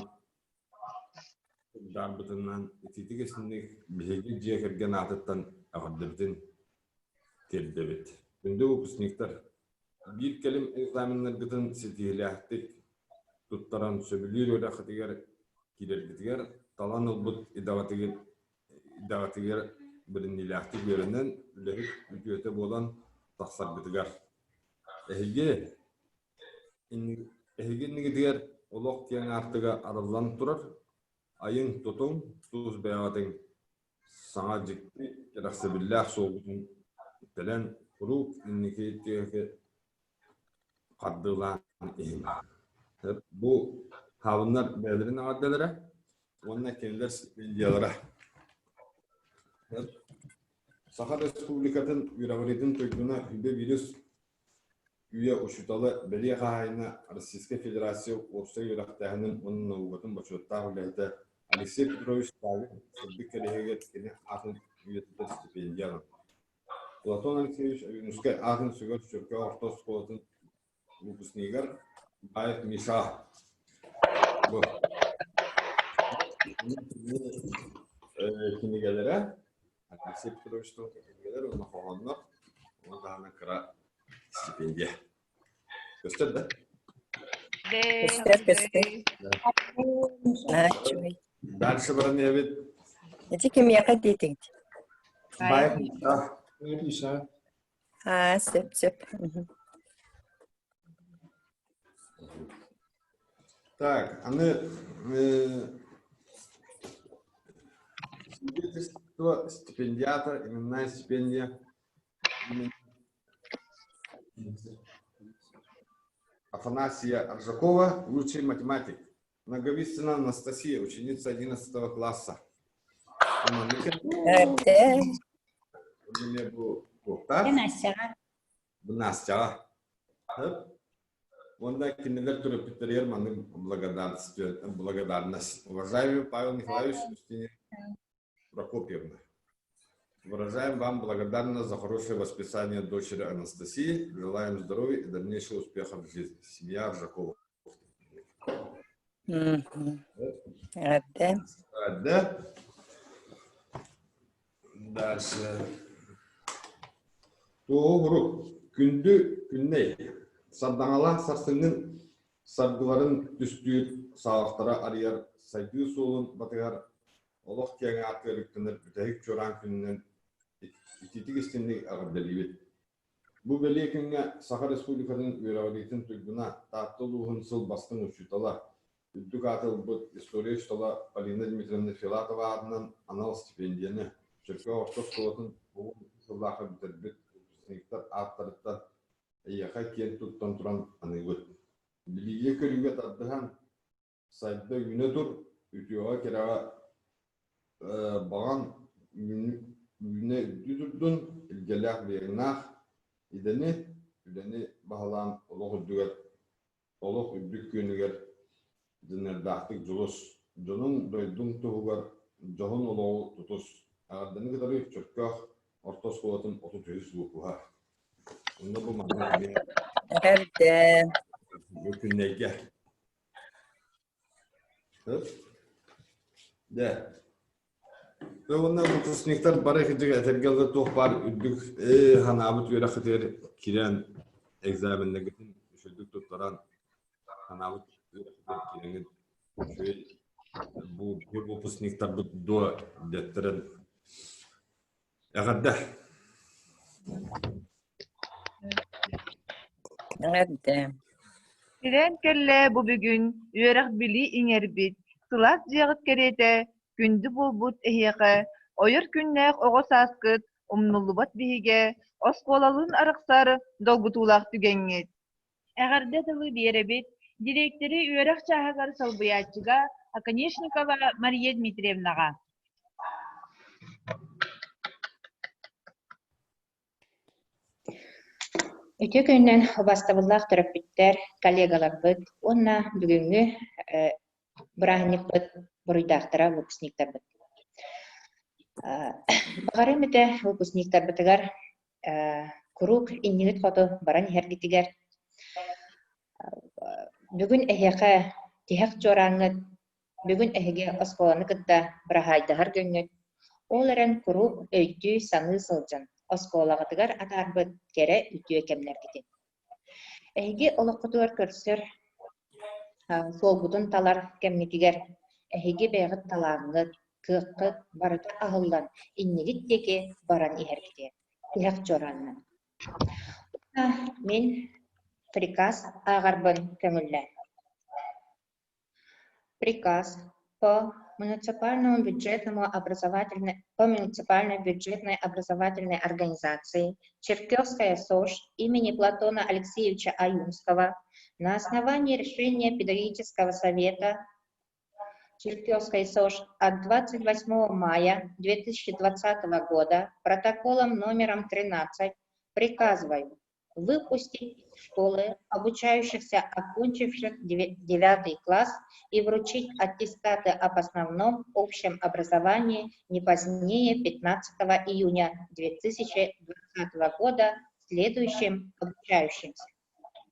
E: Даарбытынан итиитик истинник биһиги дьиэ кэргэн аатыттан эҕэрдэбитин тиэрдэбит. Күндү выпускниктар, биир кэлим экзаменнаргытын ситиһиилээхтик туттаран сөбүлүүр үөрэххитигэр киирэргитигэр талан ылбыт идэҕитигэр идэҕитигэр бэриниилээхтик үөрэнэн, үлэһит үтүөтэ буолан тахсаргытыгар. Эһиги Эһиги иннигитигэр олох киэҥ аартыга арыллан турар, айыҥ-тутуҥ, тус бэйэҕитин саҥа дьикти кэрэхсэбиллээх суолгутун тэлэн куруук инники диэки хардыылаан иһиҥ. Бу хаалыннар бэйэлэрин эҕэрдэлэрэ уонна кинилэр стипендиялара. Саха Республикатын үөрэҕириитин туйгуна Хүбэ вирус Үйэ учуутала, бэлиэ хаһаайына, Российскай Федерация уопсай үөрэхтээһинин уонна наукатын бочуоттаах үлэһитэ Алексей Петрович Саввин сырдык кэриэһигэр кини аатын үйэтитэр стипендия ылан. Платон Алексеевич Ойуунускай аатын сүгэр Чөркөөх орто оскуолатын выпускнигар Баев Миша бу кинигэлэрэ Алексей Петрович кинигэлэр уонна хоһооннор уонна даҕаны кыра стипендия. Көстөр да?
C: Көстөр, көстөр. Нааччыбай.
E: Дальше баран иһэбит.
C: Ити кимиэхэ диэтиҥ?
E: Баев Миша.
F: Баев Миша.
C: Аа, сөп, сөп.
E: Так, аны свидетельство стипендиата, именная стипендия Афанасия Аржакова, лучший математик. Наговицына Анастасия, ученица 11 класса. Бу Настяҕа. Уонна кинилэр төрөппүттэригэр маннык благодарность. Уважаемый Павел Николаевич Устинов Прокопьевна, выражаем вам благодарность за хорошее воспитание дочери Анастасии. Желаем здоровья и дальнейшего успеха в жизни. Семья Аржакова.
C: Эҕэрдэ.
E: Эҕэрдэ. Дальше. Туоһу күндү күннэй. Сардаҥалаах сарсыҥҥын саргыларын түстүүр саҕахтара арыйар сайдыы суолун батыһар олох киэҥ аатыгар үктэнэр бүтэһик чуораан күнүнэн итиитик истиҥник эҕэрдэлиибит. Бу бэлиэ күҥҥэ Саха Республикатын үөрэҕириитин туйгуна, Таатта улууһун сыл бастыҥ учуутала, үрдүк ааты ылбыт история учуутала Полина Дмитриевна Филатова аатынан анал стипендияны Чөркөөх орто оскуолатын уһун сыллаахха бүтэрбит выпускниктар ааттарыттан эйиэхэ киэн туттан туран аныыбыт. Билиигэ-көрүүгэ тардыһан, сайда үүнэ тур, үтүөҕэ-кэрэҕэ баҕаҥ үүнэ үрдүү турдун, илгэлээх быйаҥнаах идэни, үлэни баһылаан олох үрдүгэр, олох үрдүк күөнүгэр дьаныардаахтык дьулус, дьонуҥ, дойдуҥ туһугар дьоһун олоҕу тутус. Эҕэрдэни кытары Чөркөөх орто оскуолатын 33 выпуһа. Онно бу манна эмиэ
C: Эҕэрдэ.
E: бу күннэйгэ Дьэ. Уонна выпускниктар бары кырдьык этэргэ дылы туох баар үрдүк санаабыт үөрэххитигэр киирэн экзаменнаргытын үчүгэйдик туттаран санаабыт үөрэххитигэр киирэҥҥит үчүгэй бу выпускниктарбыт дуо дэттэрэн эҕэрдэ.
C: Эҕэрдэ.
B: Тирээн кэллэ бу бүгүн үөрэх-билии иҥэрбит, сылаас дьиэҕит кэриэтэ. күндү буолбут эһиэхэ ойор күннээх оҕо сааскыт умнуллубат биһигэ, оскуолалыын арахсар долгутуулаах түгэҥҥит.
D: Эҕэрдэ тылы биэрэбит дириэктэри үөрэх чааһыгар солбуйааччыга Оконешникова Мария Дмитриевнаҕа.
G: Үтүө күнүнэн убаастабыллаах төрөппүттэр, коллегаларбыт уонна бүгүҥҥү бырааһынньыкпыт буруйдаахтара выпускниктарбыт. Баҕарыам этэ выпускниктарбытыгар куруук иннигит хоту баран иһэргитигэр бүгүн эһиэхэ тиһэх чуорааҥҥыт Бүгүн эһиги оскуоланы кытта быраһаайдаһар күҥҥүт, ол эрэн куруук өйдүү-саныы сылдьан, оскуолаҕытыгар атаарбыт кэрэ үтүө кэмнэргитин. Эһиги олоххутугар көрсөр суолгутун талар кэмҥитигэр эһиги бэйэҕит талааҥҥыт, кыаххыт барыта аһыллан иннигит диэки баран иһэргитигэр тиһэх чуораанынан. Мин приказ ааҕарбын көҥүллээн. Приказ по муниципальному бюджетному образовательной по муниципальной бюджетной образовательной организации Черкесская СОЖ имени Платона Алексеевича Аюнского на основании решения Педагогического совета Черкесской СОЖ от 28 мая 2020 года протоколом номером 13 приказываю выпустить из школы обучающихся, окончивших 9 класс, и вручить аттестаты об основном общем образовании не позднее 15 июня 2020 года следующим обучающимся.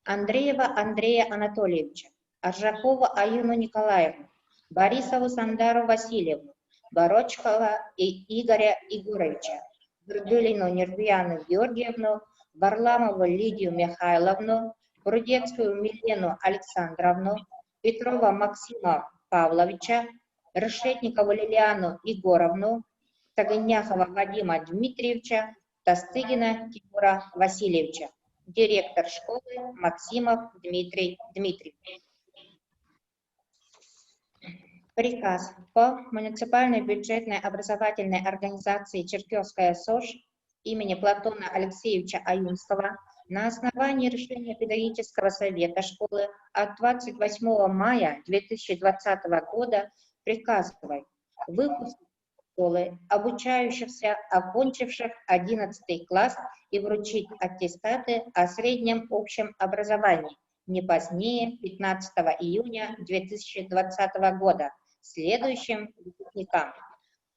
G: Андреева Андрея Анатольевича, Аржакова Аюну Николаевну, Борисову Сандару Васильевну, Борочкова и Игоря Егоровича, Грудулину Нервияну Георгиевну, Варламову Лидию Михайловну, Брудецкую Милену Александровну, Петрова Максима Павловича, Решетникову Лилиану Егоровну, Тагыняхова Вадима Дмитриевича, Тастыгина Тимура Васильевича, директор школы Максимов Дмитрий Дмитриевич. Приказ по муниципальной бюджетной образовательной организации Черкесская СОЖ имени Платона Алексеевича Аюнского на основании решения Педагогического совета школы от 28 мая 2020 года приказывает выпустить школы, обучающихся, окончивших 11 класс и вручить аттестаты о среднем общем образовании не позднее 15 июня 2020 года следующим выпускникам.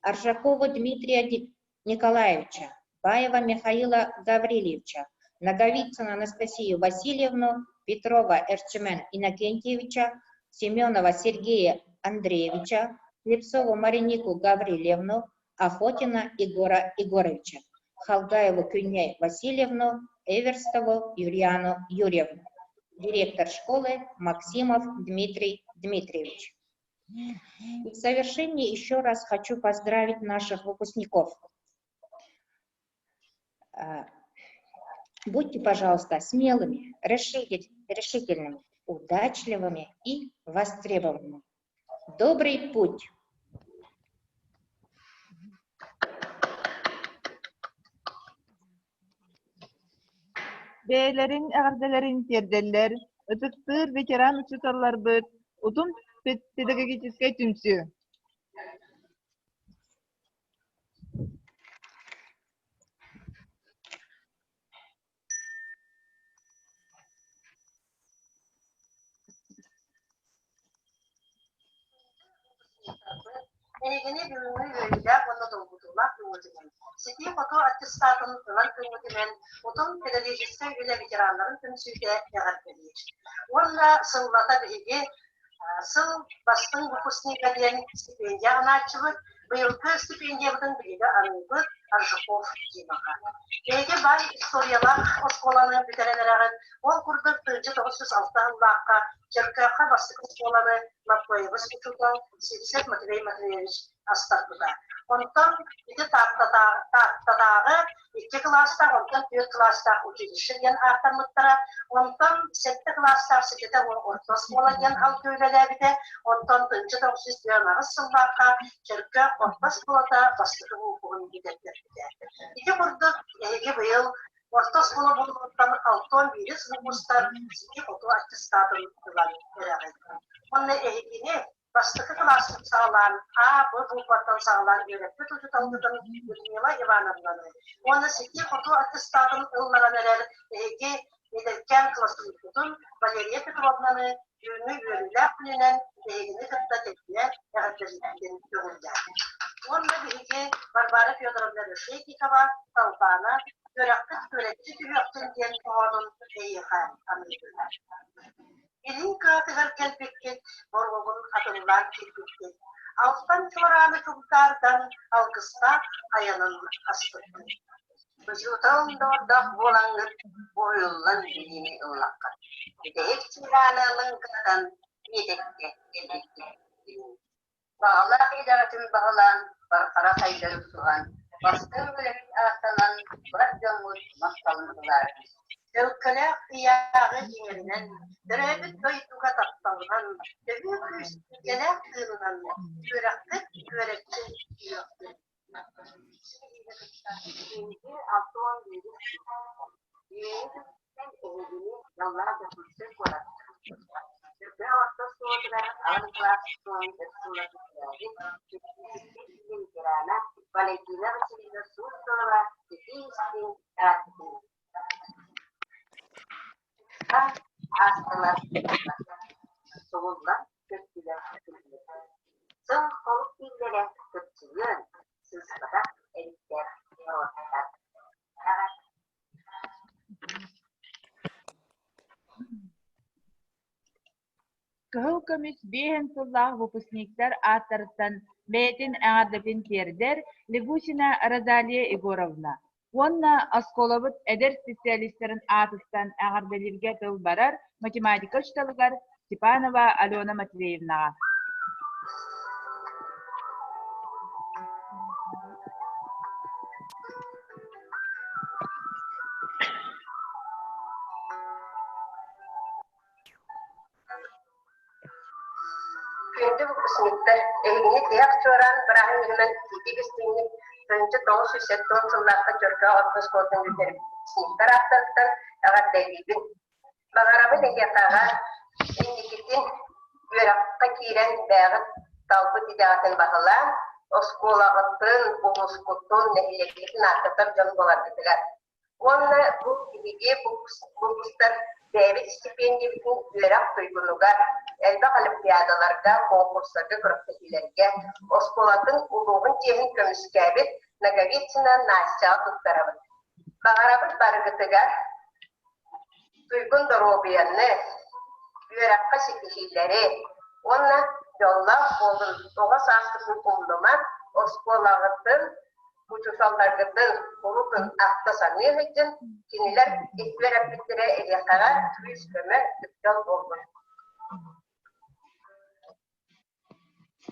G: Аржакова Дмитрия Николаевича, Баева Михаила Гаврильевича, Наговицына Анастасию Васильевну, Петрова Эрчемен Иннокентьевича, Семенова Сергея Андреевича, Слепцову Маринику Гаврилевну, Охотина Егора Егоровича, Халгаеву Кюней Васильевну, Эверстову Юлиану Юрьевну. Директор школы Максимов Дмитрий Дмитриевич. И в завершении еще раз хочу поздравить наших выпускников. Будьте, пожалуйста, смелыми, решительными, удачливыми и востребованными. Добрый путь!
B: Бэйэлэрин эҕэрдэлэрин тиэрдэллэр ытыктыыр ветеран учууталларбыт Утум педагогическай түмсүү.
H: Эһигини бүгүҥҥү үөрүүлээх уонна долгутуулаах күҥҥүтүнэн, ситии-хотуу аттестатын ылар күҥҥүтүнэн Утум педагогическай үлэ ветераннарын түмсүүтэ эҕэрдэлиир. Уонна сыллата биһиги сыл бастыҥ выпускнига диэн стипендия анааччыбыт. Быйылгы стипендиябытын биһиги аныыбыт. Аржаков Димаҕа. Эһиги баай историялаах оскуоланы бүтэрэн эрэҕит. Ол курдук 1906 сыллаахха Чөркөөххө бастакы оскуоланы Лаппоевыс учуутал Сивцев Матвей Матвеевич астарбыта. Онтон ити Тааттатааҕы икки кылаастаах, онтон түөрт кылаастаах училище диэн ааттаммыттара. Онтон сэттэ кылаастаах ситэтэ орто оскуола диэн алгы үлэлээбитэ. Онтон 1998 сыллаахха Чөркөөх орто оскуолата бастакы выпуһун бүтэрбитэ. Ити курдук эһиги быйыл орто оскуола буолуоттан 61 выпустар сити-хоту аттестатын ылан эрэҕит. Уонна эһигини Бастакы кылааспыт саҕалаан А, Б букваттан саҕалаан үөрэппит учууталбытын Людмила Ивановнаны уонна ситии-хотуу аттестатын ылларан эрэр эһиги эдэркээн классникпутун Валерия Петровнаны түүҥҥү үөрүүлээх күнүнэн эһигини кытта тэҥҥэ эҕэрдэлиирбитин көҥүллээх. Уонна биһиги Варвара Федоровна Решетникова Талбаана үөрэхпит күөрэччи түһүөхтүн диэн хоһоонун эйиэхэ аныыбын. Илин кыатыгар кэлбиккит, боруогун атыллаан киирбиккит, алтан чуорааны чугдаардан алгыстаах айанын аспыккыт.
I: Учуутал доҕордоох буолаҥҥыт уһуйуллан билиини ыллаххыт. Бүтэһик чуорааны лыҥкынатан биэтэккэ кэлбиккит. Баҕалаах идэҕитин баһылаан, бархара сайдары тутуһан, бастыҥ үлэһит ааттанан, бар дьоҥҥут махталын ылаарыҥ.
H: Төлкөлөөх ыйааҕы иҥэринэн, төрөөбүт дойдуга тапталынан, төһүү күүс илгэлээх тыынынан үөрэххит үөрэччи үөхпүт.
I: Биһиги 61 Үөһүн эһигини дьоллоох Дьокуускай куорат Үрдээх орто оскуолатыгар алын кылаас суолун өр сылларга төрөөбүт, техническэй үлэ ветерана Валентина Васильевна Суздалова итии-истиҥ эҕэрдэтин аастылар, субуллан көттүлэр Сыл холук дииллэрэ кырдьыйыан, сыыспатах эбиттэр норуоттар.
D: Кыһыл көмүс биэһин сыллаах выпускниктар ааттарыттан бэйэтин эҕэрдэтин тиэрдэр Лягусина Розалия Егоровна уонна оскуолабыт эдэр специалистарын аатыттан эҕэрдэлииргэ тыл барар математика учууталыгар Степанова Алена Матвеевнаҕа.
I: Күндү выпускниктар, эһигини тиһэх чуораан бырааһынньыгынан итии истиҥник 1970 сыллаахха Чөркөөх орто оскуолатын бүтэрбит ааттарыттан эҕэрдэлиибин. Баҕарабын эһиэхэҕэ инникитин үөрэххэ киирэн бэйэҕит талбыт идэҕитин баһылаан, оскуолаҕытын, улуускутун, нэһилиэккитин ааттатар дьон буоларгытыгар. Уонна бу биһиги выпустар бэйэбит стипендиябытын үөрэх туйгунугар, элбэх олимпиадаларга, конкурсарга, күрэхтэһиилэргэ оскуолатын улууһун чиэһин көмүскээбит Ноговицына Настяҕа туттарабыт. Баҕарабыт барыгытыгар туйгун доруобуйаны, үөрэххэ ситиһиилэри уонна дьоллоох буолун, оҕо сааскытын умнуман, оскуолаҕытын, учууталларгытын куруутун ахта саныы сылдьын, кинилэр үөрэппиттэрэ эһиэхэҕэ күүс-көмө, үктэл буоллун.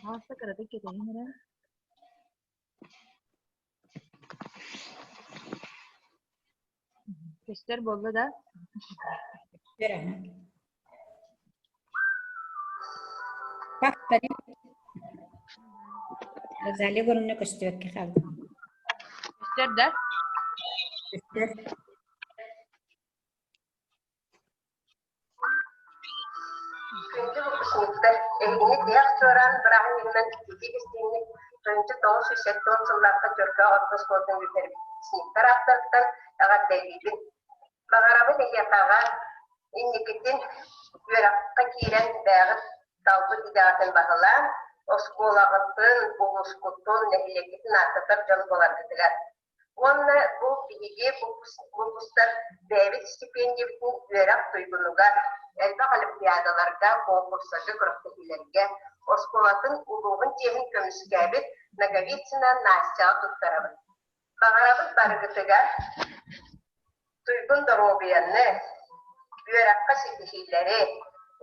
D: Ааста кыратык кэтэһин эрэ. Көстөр буолла да?
A: Повтори. Розалия Егоровна көстүбэккэ хаалла.
D: Көстөр да?
A: Көстөр.
I: Күндү выпускниктар, эһигини тиһэх чуораан бырааһынньыгынан итии-истиҥник 1970 сыллаахха Чөркөөх орто оскуолатын бүтэрбит ааттарыттан эҕэрдэлиибин. Баҕарабын эһиэхэҕэ инникитин үөрэххэ киирэн бэйэҕит талбыт идэҕитин баһылаан, оскуолаҕытын, улуускутун, нэһилиэккитин ааттатар дьон буоларгытыгар. Уонна бу биһиги выпустар бэйэбит стипендиябытын үөрэх туйгунугар, элбэх олимпиадаларга, конкурсарга, күрэхтэһиилэргэ оскуолатын улууһун чиэһин көмүскээбит Ноговицына Настяҕа туттарабыт. Баҕарабыт барыгытыгар туйгун доруобуйаны, үөрэххэ ситиһиилэри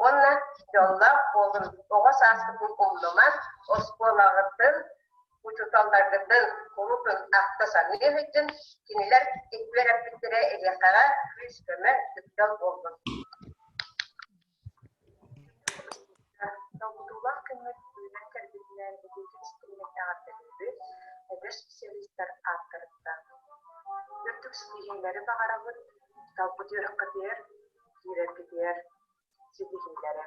I: уонна дьоллоох буолун, оҕо сааскытын умнуман, оскуолаҕытын, учууталларгытын куруутун ахта саныы сылдьын, кинилэр үөрэппиттэрэ эһиэхэҕэ күүс-көмө, үктэл буоллун.
J: Долгутуулаах күммүт үүнэн кэлбитинэн итиитик истиҥник эҕэрдэлиибит, эдэр специалистар ааттарыттан. Үрдүк ситиһиилэри баҕарабыт, талбыт үөрэххитигэр киирэргитигэр ситиһиилэри.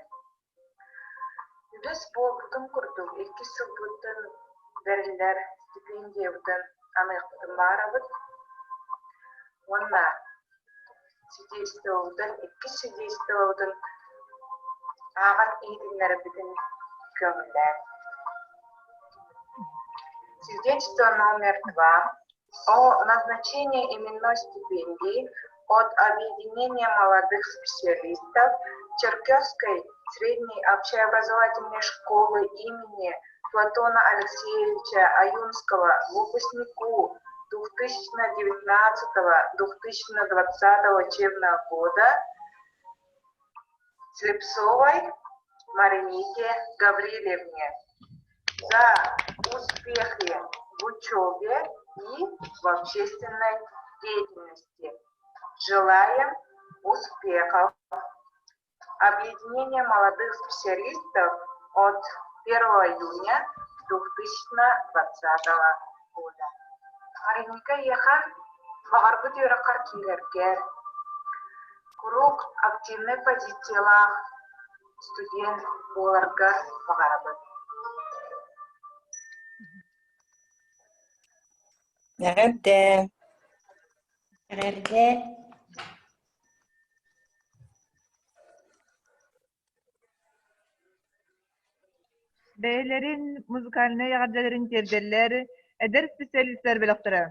J: Үгэс буолбутун курдук, иккис сылбытын бэриллэр стипендиябытын аныахпытын баҕарабыт уонна Содействовабытын, иккис содействовабытын ааҕан иһитиннэрэрбитин көҥүллээн. Свидетельство номер 2 о назначении именной стипендии от Объединения молодых специалистов Черкесской средней общеобразовательной школы имени Платона Алексеевича Аюнского выпускнику 2019-2020 учебного года Слепцовой Маринике Гаврилевне за успехи в учебе и в общественной деятельности. Желаем успехов! Объединение молодых специалистов от 1 июня 2020 года. Мариника эйиэхэ баҕарбыт үөрэххэр киирэргэр, куруук активнай позициялаах студент буоларгар баҕарабын.
C: Эҕэрдэ!
A: Эҕэрдэ!
B: Бэйэлэрин музыкальнай эҕэрдэлэрин тиэрдэллэр эдэр специалистар бөлөхтөрө.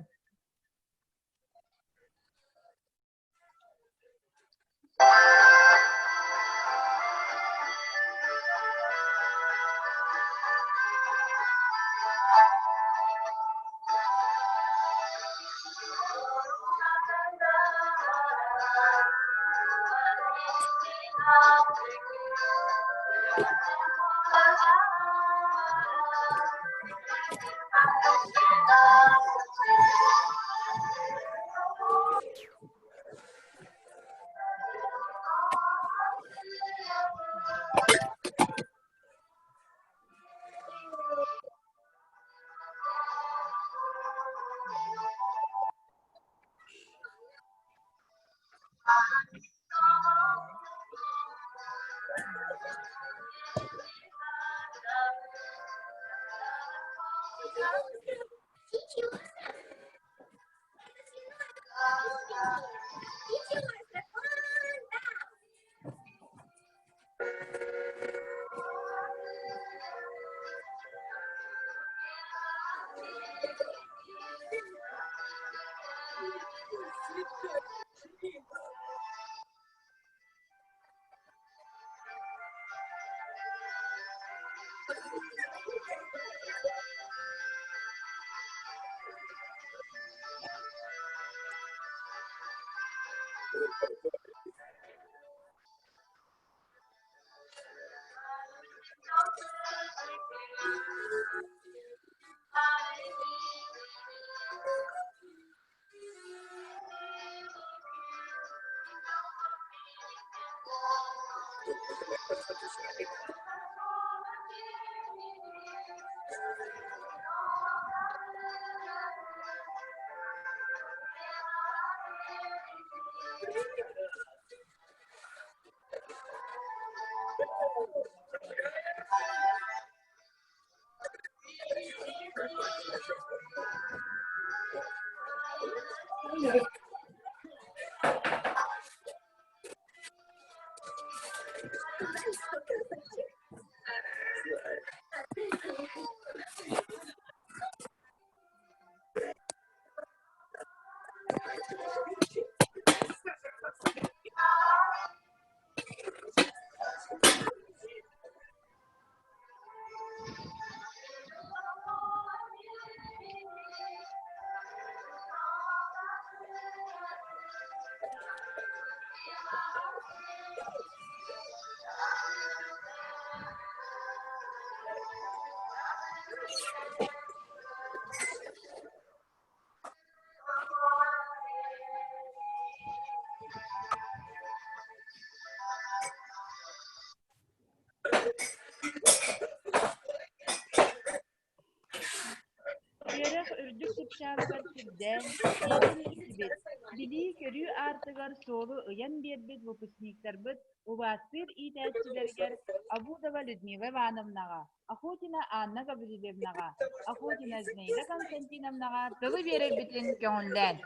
D: Үөрэх үрдүк чыпчаалыгар сирдээн, сиэтэн илдьибит, билии-көрүү аартыгар суолу ыйан биэрбит выпускниктарбыт убаастыыр иитээччилэригэр Абудова Людмила Ивановнаҕа, Охотина Анна Гаврильевнаҕа, Охотина Зинаида Константиновнаҕа тылы биэрэрбитин көҥүллээн.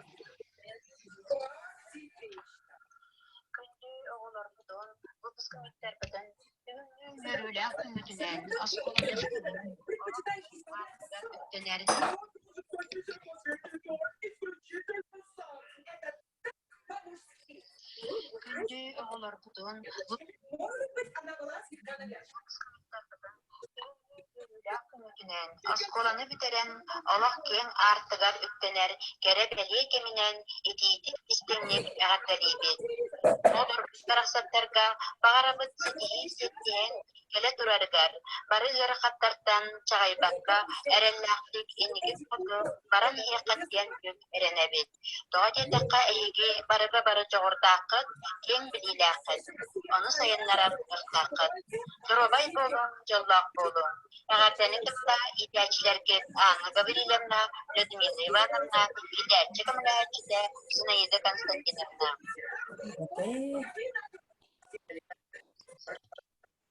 K: Күндү оҕолорбутун, выпускниктарбытын бүгүҥҥү үөрүүлээх күммүтүнэн оскуолабытын үктэнэр Күндү оҕолорбутун, үөрүүлээх күммүтүнэн оскуоланы бүтэрэн олох киэҥ аартыгар үктэнэр кэрэ-бэлиэ кэминэн итиитик-истиҥник эҕэрдэлиибит. Оҕолорбут барахсаттарга баҕарабыт ситиһии сиэттиһэн кэлэ турарыгар, бары ыарахаттартан чаҕыйбакка эрэллээхтик инники хоту баран иһиэххит диэн бүк эрэнэбит. Тоҕо диэтэххэ, эһиги барыга бары дьоҕурдааххыт, киэҥ билиилээххит, ону сайыннарар кыахтааххыт. Доруобай буолуҥ, дьоллоох буолуҥ! Эҕэрдэни кытта иитээччилэргит Анна Гаврильевна, Людмила Ивановна, иитээччи көмөлөһөөччүтэ Зинаида Константиновна.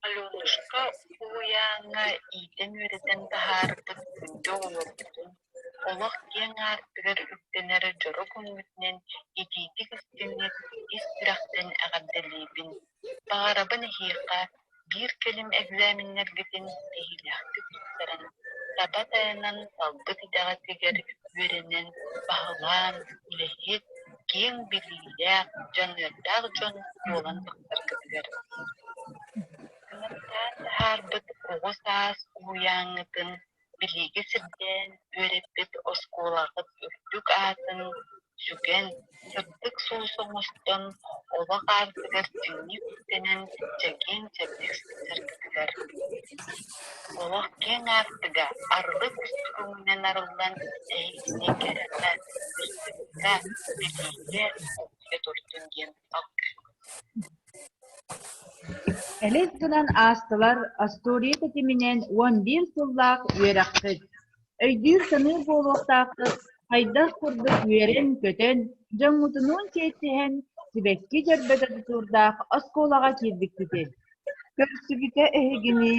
J: Аленушка уһуйааҥҥа иитэн-үөрэтэн таһаарбыт күндү оҕолорбутун олох киэҥ аартыгар үктэнэр дьоро күммүтүнэн итиитик-истиҥник ис сүрэхтэн эҕэрдэлиибин! Баҕарабын эһиэхэ биир кэлим экзаменнаргытын ситиһиилээхтик туттаран, таба тайанан талбыт идэҕитигэр үөрэнэн, баһылаан, үлэһит, киэҥ билиилээх, дьаныардаах дьон буолан тахсаргытыгар. Кынаттаан таһаарбыт оҕо саас уһуйааҥҥытын билиигэ сирдээн үөрэппит оскуолаҕыт үрдүк аатын сүгэн, сырдык сулус оҥостон, олох аартыгар чиҥник үктэнэн чэгиэн-чэбдик сылдьаргытыгар. Олох киэҥ аартыга арылы кустук өҥүнэн арыллан эһигини кэрэҕэ, сырдыкка, билиигэ угуйа турдун диэн алгыыбын.
D: Элэс гынан аастылар остуоруйа тэтиминэн 11 сыллаах үөрэххит. Өйдүүр-саныыр буолуохтааххыт хайдах курдук үөрэн-көтөн, дьоҥҥутунуун сиэттиһэн, сибэкки дьөрбөтө тутуурдаах оскуолаҕа киирбиккитин.
B: Көрсүбүтэ эһигини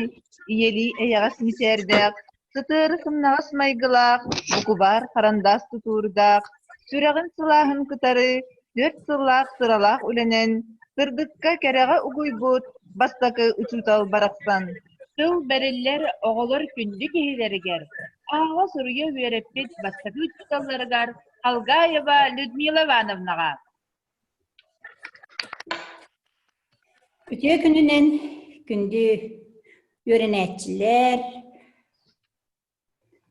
B: ийэлии эйэҕэс мичээрдээх, сытыары сымнаҕас майгылаах, букубаар харандаас тутуурдаах, сүрэҕин сылааһын кытары түөрт сыллаах сыралаах үлэнэн сырдыкка кэрэҕэ угуйбут бастакы учуутал барахсан.
D: Тыл бэриллэр оҕолор күндү киһилэригэр, ааҕа-суруйа үөрэппит бастакы учууталларыгар Халгаева Людмила Ивановнаҕа.
A: Үтүө күнүнэн күндү үөрэнээччилэр,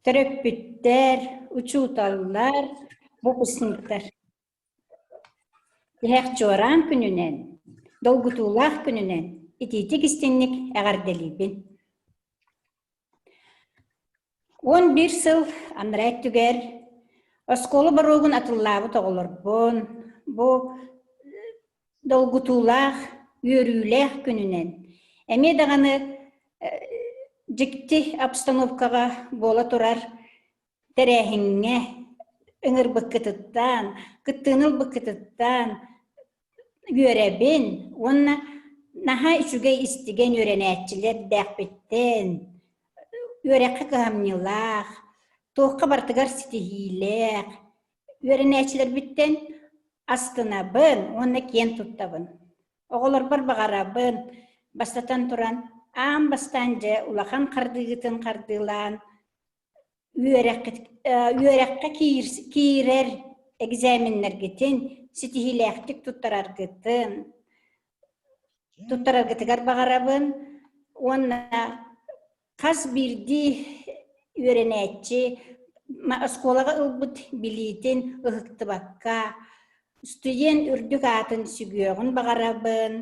A: төрөппүттэр, учууталлар, выпускниктар. Тиһэх чуораан күнүнэн, долгутуулаах күнүнэн итиитик-истиҥник эҕэрдэлиибин. 11 сыл анараа өттүгэр оскуола боруогун атыллаабыт оҕолорбун бу долгутуулаах, үөрүүлээх күнүнэн эмиэ даҕаны дьикти обстановкаҕа буола турар тэрээһиҥҥэ ыҥырбыккытыттан, кыттыыны ылбыккытыттан үөрэбин уонна наһаа үчүгэй истигэн үөрэнээччилэрдээхпиттэн, үөрэххэ кыһамньылаах, туохха барытыгар ситиһиилээх үөрэнээччилэрбиттэн астынабын уонна киэн туттабын. Оҕолорбор баҕарабын, бастатан туран, аан бастаан дьэ улахан хардыыгытын хардыылаан, Үөрэххэ киирэр экзаменнаргытын ситиһиилээхтик туттараргытын туттараргытыгар баҕарабын уонна хас биирдии үөрэнээччи оскуолаҕа ылбыт билиитин ыһыктыбакка. Студент үрдүк аатын сүгүөҕүн баҕарабын.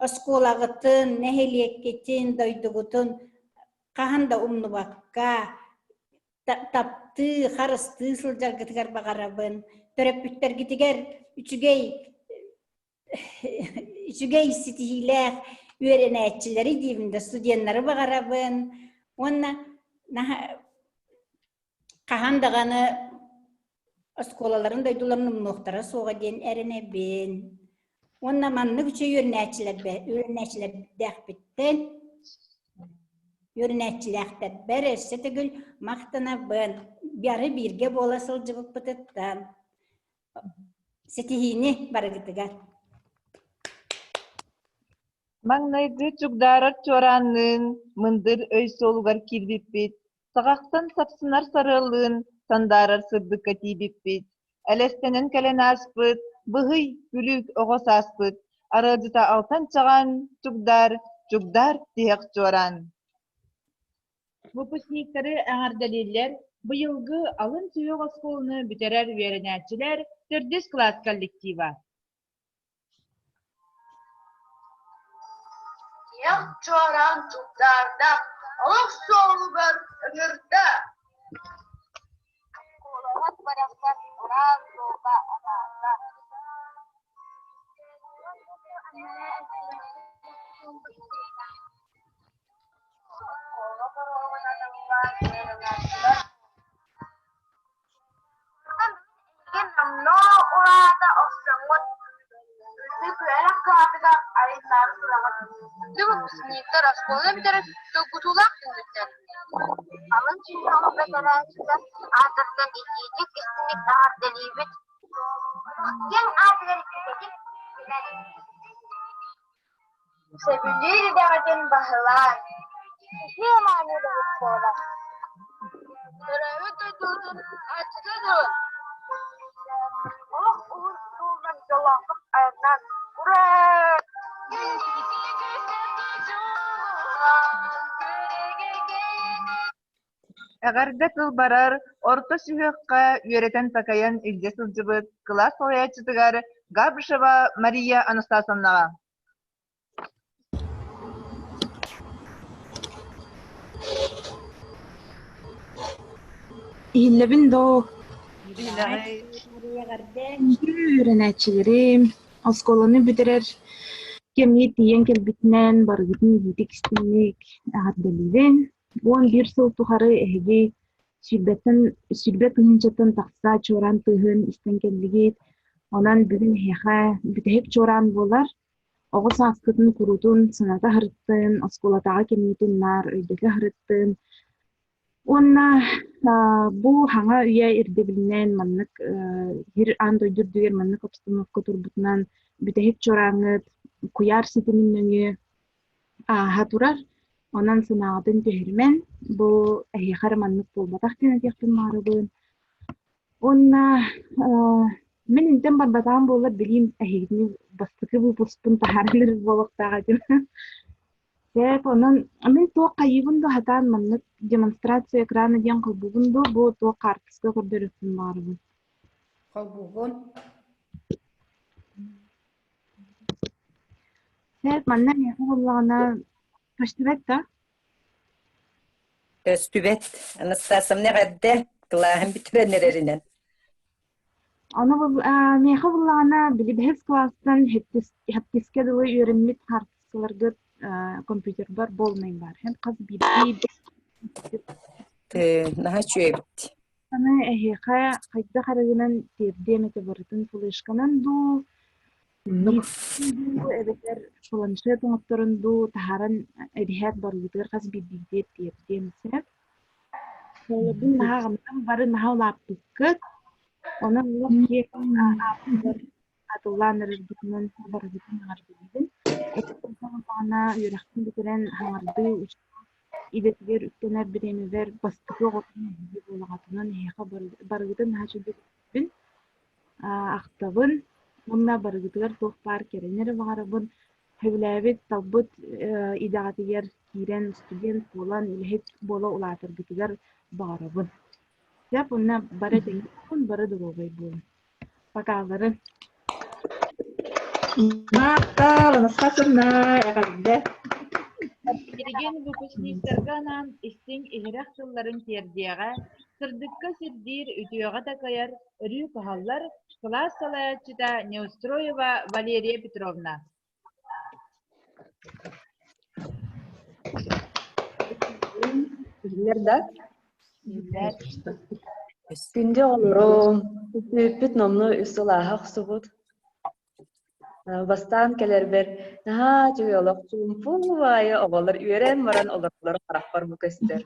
A: Оскуолаҕытын, нэһилиэккитин, дойдугутун хаһан да умнубакка, таптыы, харыстыы сылдьаргытыгар баҕарабын. Төрөппүттэргитигэр үчүгэй үчүгэй ситиһиилээх үөрэнээччилэри диибин да студеннары баҕарабын уонна хаһан даҕаны оскуолаларын дойдуларын умнуохтара суоҕа диэн эрэнэбин. Уонна маннык үчүгэй үөрэнээччилэрдээхпиттэн үөрэнээччилээхтэрбэр өссө төгүл махтанабын. Бары бииргэ буола сылдьыбыппытыттан Ситиһиини барыгытыгар.
B: Маҥнайгы чугдаарар чуораанныын мындыр өй суолугар киирбиппит, саҕахтан сапсынар сарыаллыын сандаарар сырдыкка тиийбиппит, элэстэнэн кэлэн ааспыт, быһый, күлүүк оҕо сааспыт, арыалдьыта алтан чаҕаан чугдаар, чугдаар тиһэх чуораан.
D: Выпускниктары эҕэрдэлииллэр быйылгы алын сүһүөх оскуоланы бүтэрэр үөрэнээччилэр төрдүс кылаас коллектива.
I: Тиһэх чуораан чугдаарда, олох суолугар ыҥырда. Оскуолаҕыт барахсан ыраас суолга атаарда. Оскуола боруогун атыллаан үөрэнээччилэр Эйигин номнуо улаата охсоҥҥут, үрдүк үөрэх кыһатыгар айаннаары тураҕыт.
L: Выпускниктар оскуоланы бүтэрэр долгутуулаах күммүттэр.
K: Алын сүһүөх бэтэрээннэр аатыттан итиитик истиҥник эҕэрдэлиибит. Киэҥ аатыгар итиитик билэн
L: Сөбүлүүр идэҕитин баһылаан, үтүө-мааны үлэһит буолар.
I: Төрөөбүт дойдубутун ааттата дуо?
L: Олох уһун суолунан дьоллоохтук айаннаан, Ура!
B: Эҕэрдэ тыл барар орто сүһүөххэ үөрэтэн-такайан илдьэ сылдьыбыт кылаас салайааччытыгар Габышева Мария Анастасовнаҕа.
M: Иһиллэбин доо,
B: Иһиллэҕэй.
A: Эҕэрдэ.
M: Үөрэнээччилэрим, оскуоланы бүтэрэр кэмҥэ тиийэн кэлбитинэн барыгытын илиитик истиҥник эҕэрдэлиибин. 11 сыл тухары эһиги сүүрбэттэн 20 тыһыынчаттан тахса чуораан тыаһын истэн кэллигит. Онон бүгүн эһиэхэ бүтэһик чуораан буолар. Оҕо сааскытын куруутун саната аһарыттын, оскуолатааҕы кэмҥитин наар өйдөтө аһарыттын. Уонна бу хаҥа үйэ ирдэбилинэн маннык сир аан дойду үрдүгэр маннык обстановка турбутунан бүтэһик чуорааҥҥыт куйаар ситимин нөҥүө ааһа турар. Онон санааҕытын түһэримэн, бу эһиэхэ эрэ маннык буолбатах диэн этиэхпин баҕарабын. Уонна мин интэн барбатаҕым буоллар билиим эһигини бастакы выпускпун таһааран эрэр буолуохтаах этим. Сөп, онон мин туох хайыыбын да сатаан маннык демонстрация экрана диэн холбуубун дуу, бу туох хаартыска көрдөрүөхпүн баҕарабын.
A: Холбуугун.
M: Сөп, манна миэхэ буоллаҕына көстүбэт да?
C: Көстүбэт. Анастасовна эҕэрдэ, кылааһын бүтэрэн эрэринэн.
M: Ону миэхэ буллаҕына, били бэһис кылаастан сэттискэ дылы үөрэммит хаартыскаларгыт компьютербар буолунай баар. Эн хас биирдии
C: Наһаа үчүгэй эбит.
M: Аны эһиэхэ хайдах эрэ гынан тиэрдиэм этэ барытын флешканан дуу, дуу эбэтэр планшет оҥотторон дуу таһааран эбиһээт барыгытыгар хас биирдиигитигэр тиэрдиэм сөп. Оҕолорбун наһаа аҕынным, бары наһаа улааппыккыт. Онон олох киэҥ ааппытыгар атыллаан эрэрбитинэн барыгытын эҕэрдэлиибин. Ана үөрэхпин бүтэрэн хаҥардыы учуутал идэтигэр үктэнэр бириэмэбэр бастакы оҕотун эһиги буолаҕытынан эһиэхэ барыгытын наһаа үчүгэйдик ахтабын уонна барыгытыгар туох баар кэрэни эрэ баҕарабын. Сөбүлээбит, талбыт идэҕитигэр киирэн студент буолан, үлэһит буола улаатаргытыгар баҕарабын. Сөп, уонна бары этэҥҥэ буолун, бары доруобай буолун. Покаларын.
N: Махтал, Анастасовна, эҕэрдэ.
D: Билигин выпускниктарга анаан истиҥ иһирэх тылларын тиэрдиэҕэ, сырдыкка сирдиир, үтүөҕэ такайар, өрүү кыһаллар кылаас салайааччыта Неустроева Валерия Петровна.
O: Иһиллэр да? Күндү оҕолорум, үппүт номнуо үс сыл ааһа охсубут. Бастаан кэлэрбэр наһаа үчүгэй олох чуумпу аайы оҕолор үөрэн баран олороллоро харахпар бу көстөр.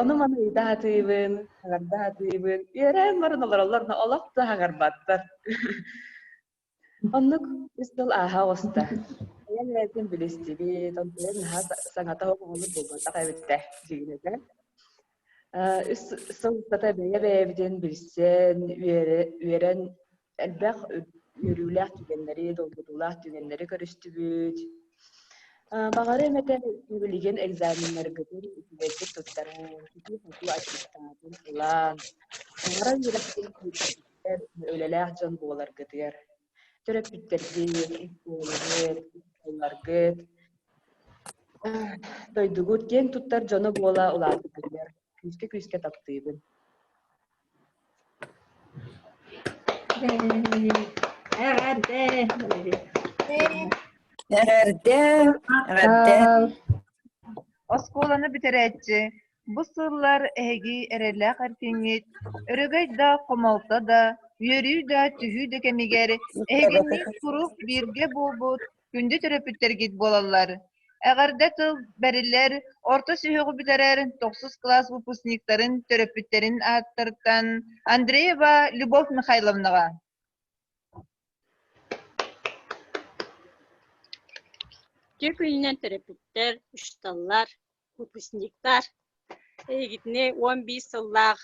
O: Ону-маны ыйда сатыыбын, хаҥарда сатыыбын, үөрэн баран олороллор, но олох да хаҥарбаттар. Оннук үс сыл ааһа оҕуста. Айан бэйэтин билистибит, онтуйан наһаа саҥата суох оҕолор буолбатах эбит ээ, дьиҥинэтэ. Үс сыл устата бэйэ-бэйэбитин билсэн, үөрэн, элбэх үөрүүлээх түгэннэри, долгутуулаах түгэннэри көрүстүбүт. Баҕарыам этэ билигин экзаменнаргытын үчүгэйдик туттаран, сытыы-хотуу аттестатын ылан, баҕарар үөрэхпин үлэлээх дьон буоларгытыгар, төрөппүттэргит, оскуолаҕыт, учууталларгыт, дойдугут киэн туттар дьоно буола улааппыккытыгар күүскэ-күүскэ таптыыбын.
N: Эҕэрдэ!
C: Эҕэрдэ! Эҕэрдэ!
B: Оскуоланы бүтэрээччи, Бу сыллар эһиги эрэллээх эркиҥҥит, өрөгөй да, хомолто да, үөрүү да, түһүү да кэмигэр эһигинниин куруук бииргэ буолбут күндү төрөппүттэргит буолаллар. Эҕэрдэ тыл бэриллэр орто сүһүөҕү бүтэрэр тохсус кылаас выпускниктарын төрөппүттэрин ааттарыттан Андреева Любовь Михайловнаҕа.
P: Үтүө күнүнэн төрөппүттэр, учууталлар, выпускниктар эйигитини 11 сыллаах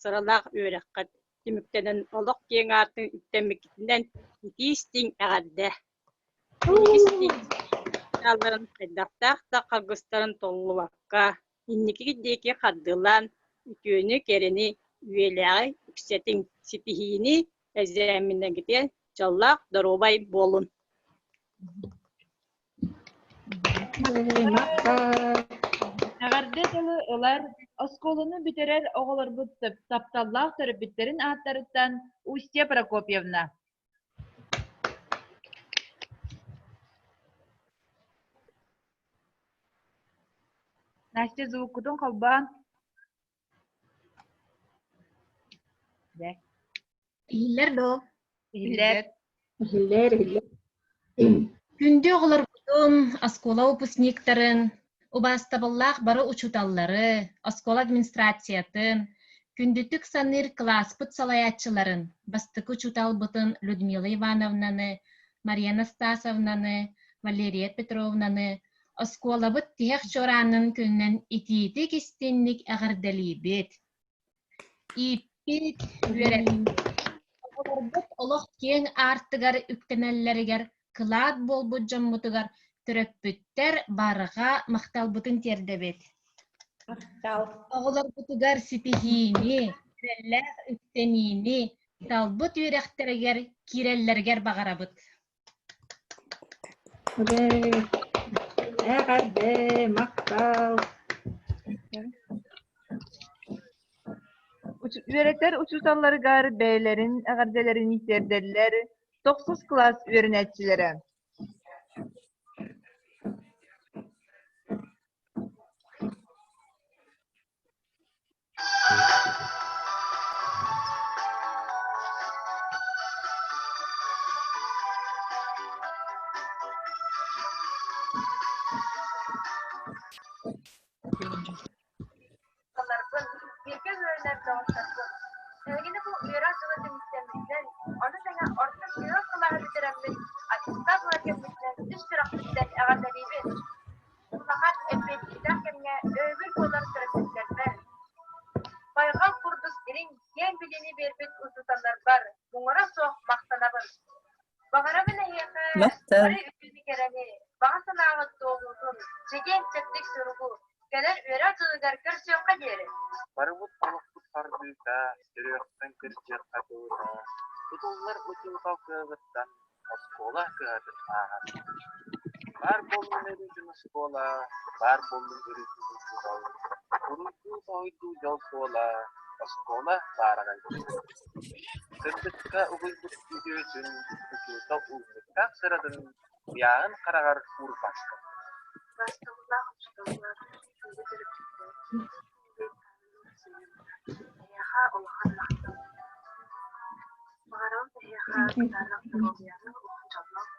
P: сыралаах үөрэххит түмүктэнэн олох киэҥ аартын үктэммиккитинэн итии-истиҥ эҕэрдэ! Истиҥ дьаалларын хайдахтаах да харгыстарын толлубакка, инники диэки хардыылаан, үтүөнү-кэрэни, үйэлээҕи үксэтиҥ, ситиһиини экзаменнаргытыгар дьоллоох доруобай буолун!
D: Эҕэрдэ тылы ылар, оскуоланы бүтэрэр оҕолорбут тапталлаах төрөппүттэрин ааттарыттан Устья Прокопьевна. Настя звуккутун холбоон.
Q: Иһиллэр дуо?
D: Иһиллэр.
N: Иһиллэр, иһиллэр.
Q: Күндү оҕолорбутун, оскуола выпускниктарын, убаастабыллаах бары учууталлары, оскуола администрациятын, күндүтүк саныыр кылааспыт салайааччыларын, бастакы учууталбытын Людмила Ивановнаны, Мария Анастасовнаны, Валерия Петровнаны, оскуолабыт тиһэх чуораанын күнүнэн итиитик-истиҥник эҕэрдэлиибит! Ииппит, үөрэппит оҕолорбут олох киэҥ аартыгар үктэнэллэригэр кылаат буолбут дьоммутугар төрөппүттэр барҕа махталбытын тиэрдэбит. Оҕолорбутугар ситиһиини, эрэллээх үктэниини, талбыт үөрэхтэригэр киирэллэригэр баҕарабыт.
N: Эҕэрдэ, махтал.
B: Үөрэтэр учууталларыгар бэйэлэрин эҕэрдэлэрин тиэрдэллэр тохсус кылаас үөрэнээччилэрэ.
K: Оҕолорбун, бииргэ үөрэнэр доҕотторбун, эһигини бу үөрэх дьыла түмүктэммитинэн, ону тэҥэ орто сүһүөх кылааһы бүтэрэммит, аттестат ылар кэммитинэн үс сүрэхпиттэн эҕэрдэлиибин! Улахан эппиэтинэстээх кэмҥэ өйөбүл буолар төрөппүттэрбэр, байҕал курдук дириҥ, киэҥ билиини биэрбит учууталларбар муҥура суох махтанабын. Баҕарабын эһиэхэ бары үтүөнү-кэрэни, баҕа санааҕыт туолуутун, чэгиэн-чэбдик туругу, кэлэр үөрэх дьылыгар көрсүөххэ диэри!
R: Барыбыт олохпут хардыыта, төрүөхтэн кырдьыахха дылыта, тутуллар учуутал кыаҕыттан. Оскуола кыһатын ааһар. Баар буоллун өрүүтүн оскуола, баар буоллун өрүүтүн учуутал, уруйдуу-тоһуйдуу дьол суола, оскуола баараҕай Сырдыкка угуйбут үтүөтүн, учуутал уһуктаах сыратын ыйааһын хараҕар уурбакка.
K: Бастабыллаах учууталлар, күндү төрөппүттэр, Эйиэхэ улахан махтал. Баҕарабын эһиэхэ кытаанах доруобуйаны, дьоллоох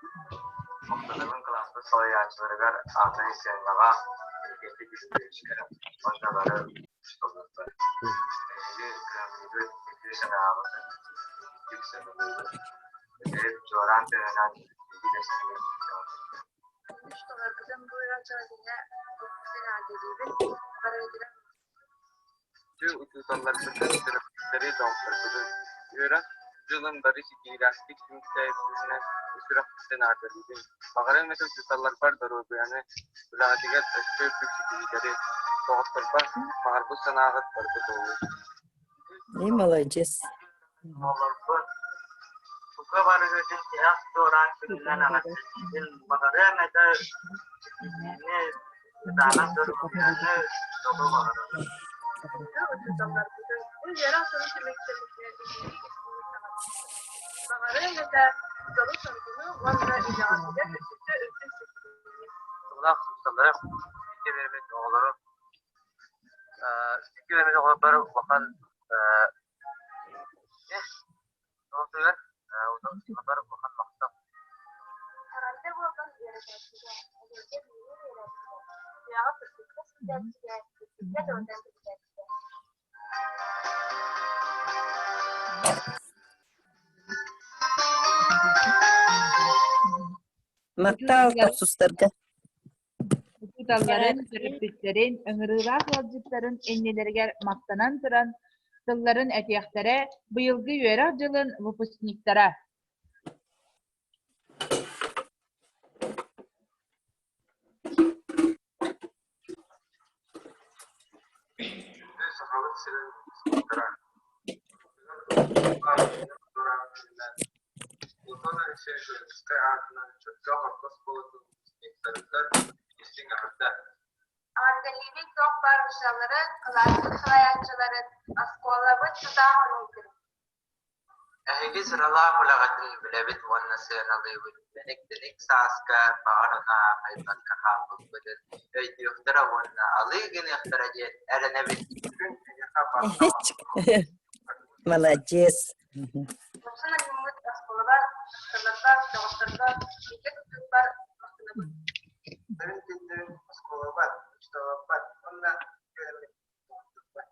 R: Махтанабын кылааспыт салайааччыларыгар Анна Ефимовнаҕа, Иннокентий Дмитриевичка уонна бары учууталларбар. Эһиги кыһамньыгыт, үтүө санааҕытын үрдүк сыаналыыбын. Этэрик чуораан тыаһынан биһиги дэстибит
K: Учууталларбытын бу ыал дьыалатыгар эҕэрдэлиибин. Барыгытыгар
R: Үтүө учууталларбытын, төрөппүттэри, доҕотторбутун үөрэх дьылын бары ситиһиилээхтик түмүктээбитинэн ис сүрэхпиттэн эҕэрдэлиибин. Баҕарыам этэ учууталларбар доруобуйаны, үлэҕитигэр өссө үрдүк ситиһиилэри, доҕотторбор баҕарбыт санааҕыт барыта туоллун.
C: И молодец.
R: Оҕолорбут бука барыгытын тиһэх туораан күнүнэн эҕэрдэлиибин. Баҕарыам этэ ситиһиини, кытаанах доруобуйаны, дьолу баҕарабын.
K: Күндү учууталларбытын бу үөрэх сылын түмүктэммитинэн итиитик истиҥник эҕэрдэлиибин. Баҕарыам этэ дьолу-соргуну уонна үлэҕитигэр өссө үрдүк ситиһиини.
R: Тыллаах учууталларым, икки биэрбит оҕолорум, икки биэрбит оҕолорбор улахан
K: Харанда буолан үөрэтээччигэ, эгэлгэ билиини биэрээччигэ, үөрэҕи сырдыкка сирдээччигэ, үрдүккэ дабатан көтүтээччигэ.
C: Махтал тохсустарга.
D: Учууталларын, төрөппүттэрин, ыҥырыылаах ыалдьыттарын иннилэригэр махтанан туран, тылларын этиэхтэрэ быйылгы үөрэх дьылын выпускниктара.
R: Сахабыт сирин Платон Алексеевич Ойуунускай аатынан Чөркөөх орто оскуолатын выпускниктарыгар истиҥ эҕэрдэ!
K: Эҕэрдэлиибин туох баар учууталларын, кылааспыт салайааччыларын, оскуолабыт тутаах үлэһиттэрин.
R: Эһиги сыралаах үлэҕитин билэбит уонна сыаналыыбыт. Мэник-тэник сааска баҕар ону аахайбакка хаалбыппытын өйдүөхтэрэ уонна алыы гыныахтара диэн эрэнэбит.
C: Молодец.
K: Тупсан анньыммыт оскуолабар, учууталларбар, доҕотторбор, бииргэ тустубуппар махтанабын.
R: Төрүн күндүн оскуолабар, учууталларбар уонна үөрэммит доҕотторбор.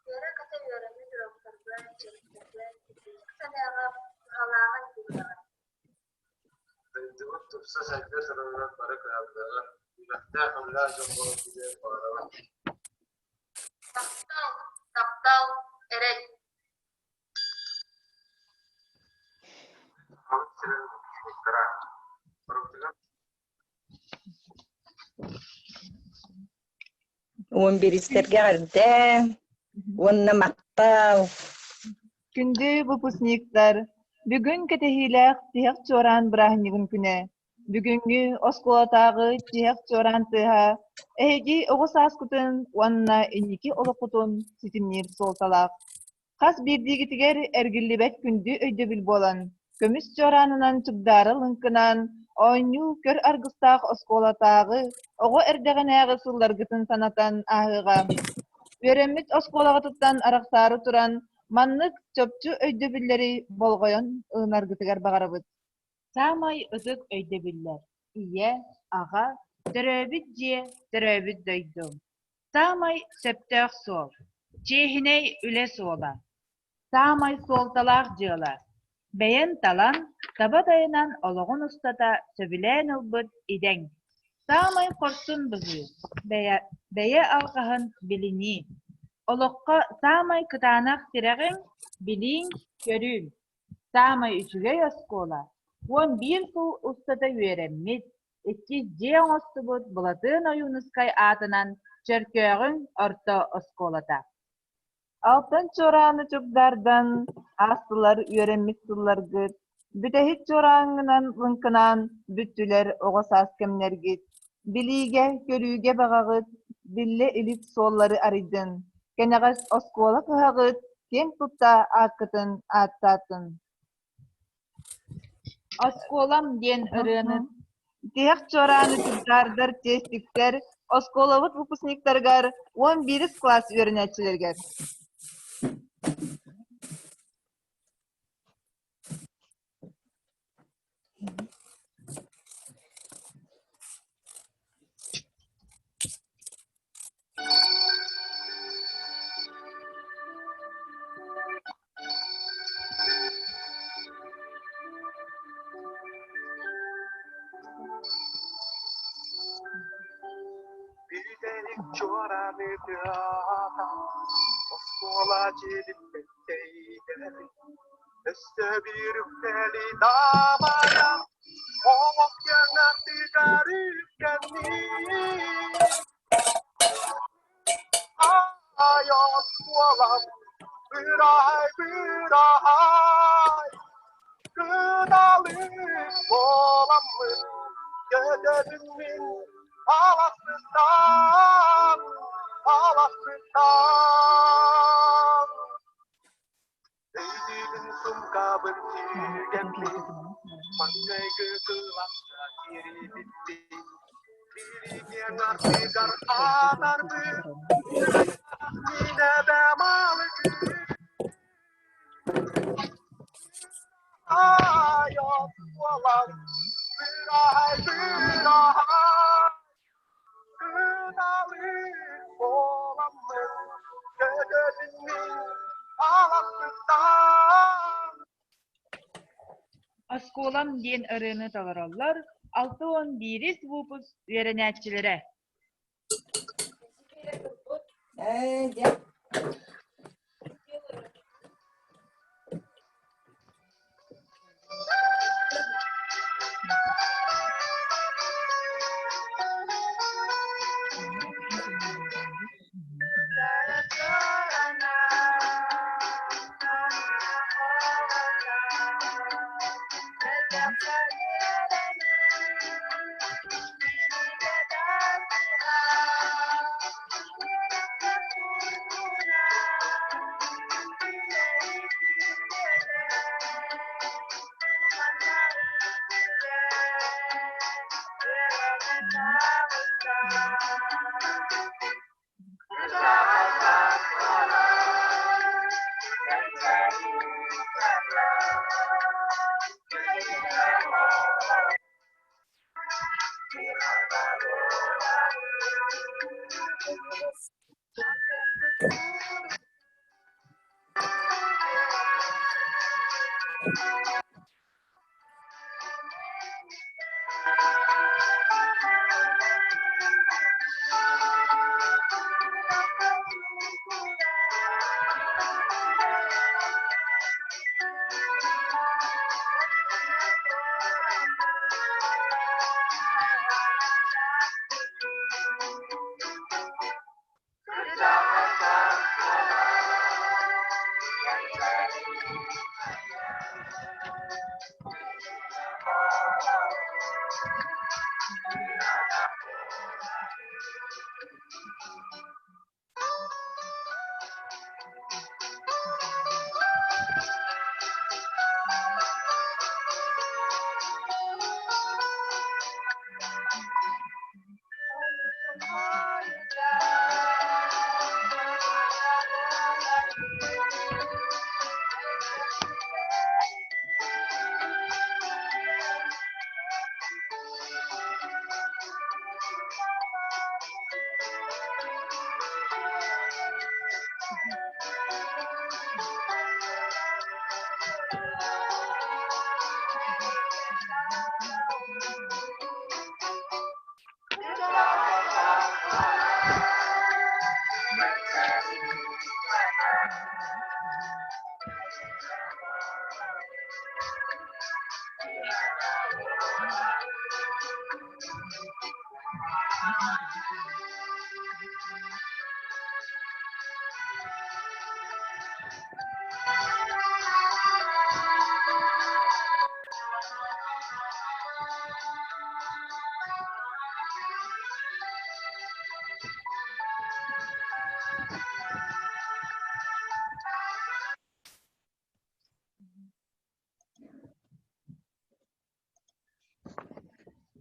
K: Үөрэ-көтө үөрэммит уруоктарбар, дьарыктарбар, үрдүк санааҕа туһалааҕын билэҕин.
R: Дойдубут тупса сайда турарыгар бары кыһаллыаҕа, үөрэхтээх-үлэлээх дьон буоларбытыгар баҕарабын.
K: Таптал, таптал, эрэл.
R: Сахабыт сирин выпускниктара, барыбытыгар
C: Уон биристэргэ эҕэрдэ уонна махтал.
B: Күндү выпускниктар, бүгүн кэтэһиилээх тиһэх чуораан бырааһынньыгын күнэ. Бүгүҥҥү оскуолатааҕы тиһэх чуораан тыаһа эһиги оҕо сааскытын уонна инники олоххутун ситимниир суолталаах. Хас биирдиигитигэр эргиллибэт күндү өйдөбүл буолан, көмүс чуораанынан чугдаара лыҥкынаан, оонньуу көр аргыстаах оскуолатааҕы, оҕо эрдэҕинээҕи сылларгытын санатан ааһыаҕа. Үөрэммит оскуолаҕытыттан арахсаары туран, маннык чопчу өйдөбүллэри болҕойон ылынаргытыгар баҕарабыт.
D: Саамай ытык өйдөбүллэр: ийэ, аҕа, төрөөбүт дьиэ, төрөөбүт дойду. Саамай сөптөөх суол, чиэһинэй үлэ суола. Саамай суолталаах дьыала: бэйэн талан, таба тайанан олоҕун устата сөбүлээн ылбыт идэҥ. Саамай хорсун быһыы, бэйэ, бэйэ алҕаһын билинии. Олоххо саамай кытаанах тирэҕиҥ, билииҥ, көрүүҥ. Саамай үчүгэй оскуола, 11 сыл устата үөрэммит, иккис дьиэ оҥостубут Былатыан Ойуунускай аатынан Чөркөөҕүҥ орто оскуолата.
B: Алтан чуорааны чугдаардан, аастылар үөрэммит сылларгыт. Бүтэһик чуорааҥҥынан лыҥкынаан бүттүлэр оҕо саас кэмнэргит, билиигэ, көрүүгэ баҕаҕыт биллэ илик суоллары арыйдын, кэнэҕэс оскуола кыһаҕыт киэҥ тутта ааккытын ааттаатын. Оскуолам диэн ырыаны тиһэх чуорааны чугдаардар чиэстиктэр оскуолабыт выпускниктарыгар 11 кылаас үөрэнээччилэригэр.
S: Бүтэһик чуорааны тыаһатан, оскуола дьиэтиттэн тэйдэбин. Өссө биир үктэли даабайан, олох кэҥэттигэр үктэнним. Ай, оскуолам, быраһай, быраһай, кыталык буоламмын, көтөбүн мин аласпыттан, аласпыттан. Өйдүүбүн суумкабын сүгэммин, маҥнайгы кылааска киирбиппин. Билигин ардыгар аатарбын, мин эбэм алгыы. Ай, оскуолам, быраһай, быраһай, кыталык буоламмын, көтөбүн мин аласпыттан.
D: Оскуолам диэн ырыаны толороллор 61-ис выпуск үөрэнээччилэрэ.
C: Ээ, дьэ.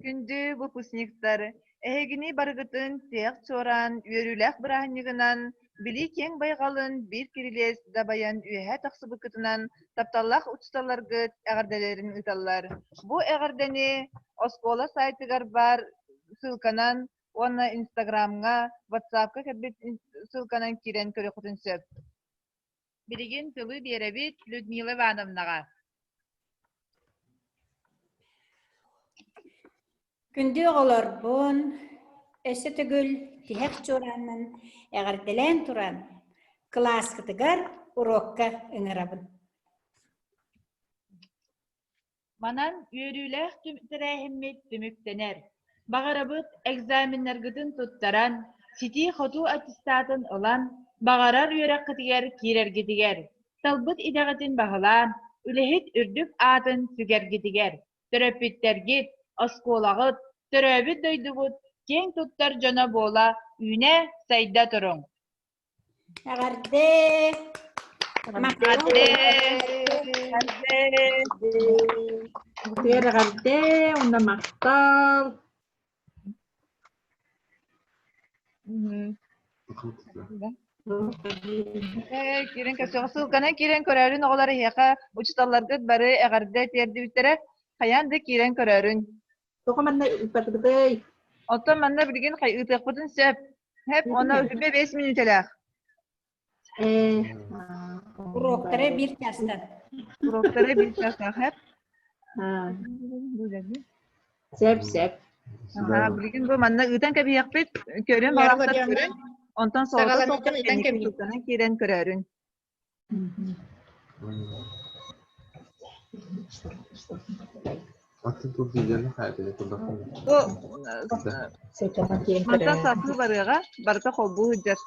B: Күндү выпускниктар, эһигини барыгытын тиһэх чуораан үөрүүлээх бырааһынньыгынан, билии киэҥ байҕалын биир кирилиэс дабайан үөһэ тахсыбыккытынан тапталлаах учууталларгыт эҕэрдэлэрин ыыталлар. Бу эҕэрдэни оскуола сайтыгар баар ссылканан уонна Инстаграмҥа, Ватсапка кэлбит ссылканан киирэн көрүөххүтүн сөп. Билигин тылы биэрэбит Людмила Ивановнаҕа.
A: Күндү оҕолорбун, өссө төгүл тиһэх чуораанынан эҕэрдэлээн туран, кылааскытыгар уруокка ыҥырабын.
D: Манан үөрүүлээх тэрээһиммит түмүктэнэр. Баҕарабыт экзаменнаргытын туттаран, ситии-хотуу аттестатын ылан, баҕарар үөрэххитигэр киирэргитигэр, талбыт идэҕитин баһылаан, үлэһит үрдүк аатын сүгэргитигэр, төрөппүттэргит, оскуолаҕыт, төрөөбүт дойдубут киэҥ туттар дьоно буола үүнэ-сайда туруҥ!
A: Эҕэрдэ!
B: Эҕэрдэ!
N: Эҕэрдэ уонна махтал!
B: Киирэн көрсөҕө ссылканан киирэн көрөөрүн оҕолор эһиэхэ учууталларгыт бары эҕэрдэ тиэрдибиттэрэ хайаан да киирэн көрөөрүн.
N: Тоҕо манна ыыппатыбытый?
B: Оттон манна билигин ыытыахпытын сөп. Хэп, онно үтүбэ 5 мүнүүтэлээх.
A: Уроктары биир чаастан.
B: Уроктары биир чаастан хэп.
N: Сөп, сөп.
B: Аха, билигин бу манна ыытан кэбиһиэхпит, көрөн балахтар көрөн, онтон солото солото кэнники киирэн көрөөрүн. Бу мантан сатыы барыаҕа, барыта холбуу сылдьар.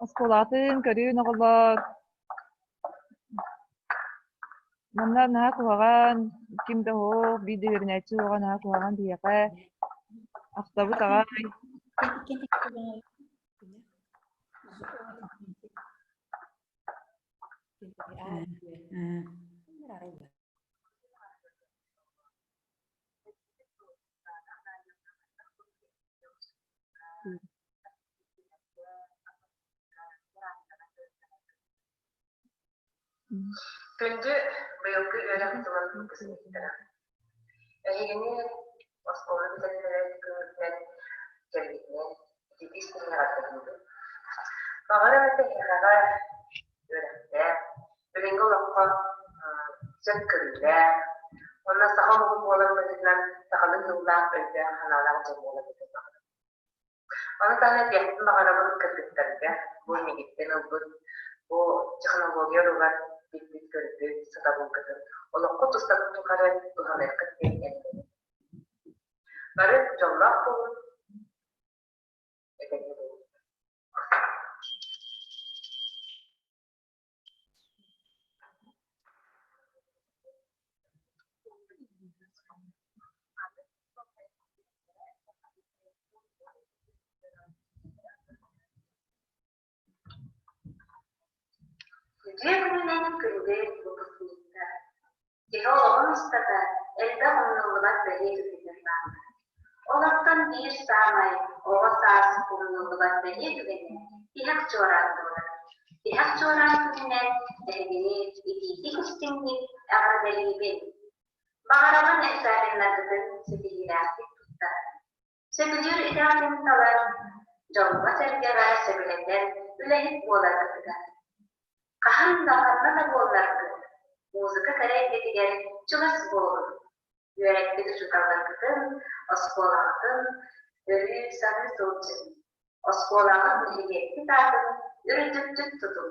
B: Оскуолатын көрүүн оҕолор Манна наһаа куһаҕан, ким да суох, биир да үөрэнээччи суоҕа наһаа куһаҕан биһиэхэ. Ахтабыт аҕай.
C: Күндү быйылгы үөрэх дьылын выпускниктара! Эһигини оскуола бүтэрдэрэ күҥҥүтүнэн кэлбитинэн ититии истиҥ эҕэрдэлиибин. Баҕарар этэ эһиэхэҕэ үөрэхтээх, билиҥҥи олоххо сөп көрүүлээх, уонна саха омугун буолар быһыытынан сахалыы тыллаах, өйдөөх-санаалаах дьон буоларгытын баҕарабын. Ону таһынан этиэхпин баҕарабын кыргыттарга, бу миигиттэн ылбыт бу технология уругар.
J: Билбит-көрбүт сатабылгытын олоххут устатын тухары туһаныаххыт диэн эрэнэбин. Бары дьоллоох буолун, этэҥҥэ буолун.
H: Үтүө күнүнэн күндү выпускниктар! Киһи олоҕун устата элбэх умнуллубат бэлиэ түгэннэр бааллар. Олортон биир саамай оҕо саас умнуллубат бэлиэ түгэнэ тиһэх чуораан буолар. Тиһэх чуораан күнүнэн эһигини итиитик-истиҥник эҕэрдэлиибин! Баҕарабын экзаменнаргытын ситиһиилээхтик туттаран, Сөбүлүүр идэҕитин талан, дьоҥҥо-сэргэҕэ сөбүлэтэр үлэһит буоларгытыгар. Хаһан да ханна да буолларгыт, музыка кэрэ эйгэтигэр чугас буолуҥ. Үөрэппит учууталларгытын, оскуолаҕытын өрүү саныы сылдьыҥ. Оскуолаҕыт нэһилиэккит аатын үрдүктүк тутуҥ.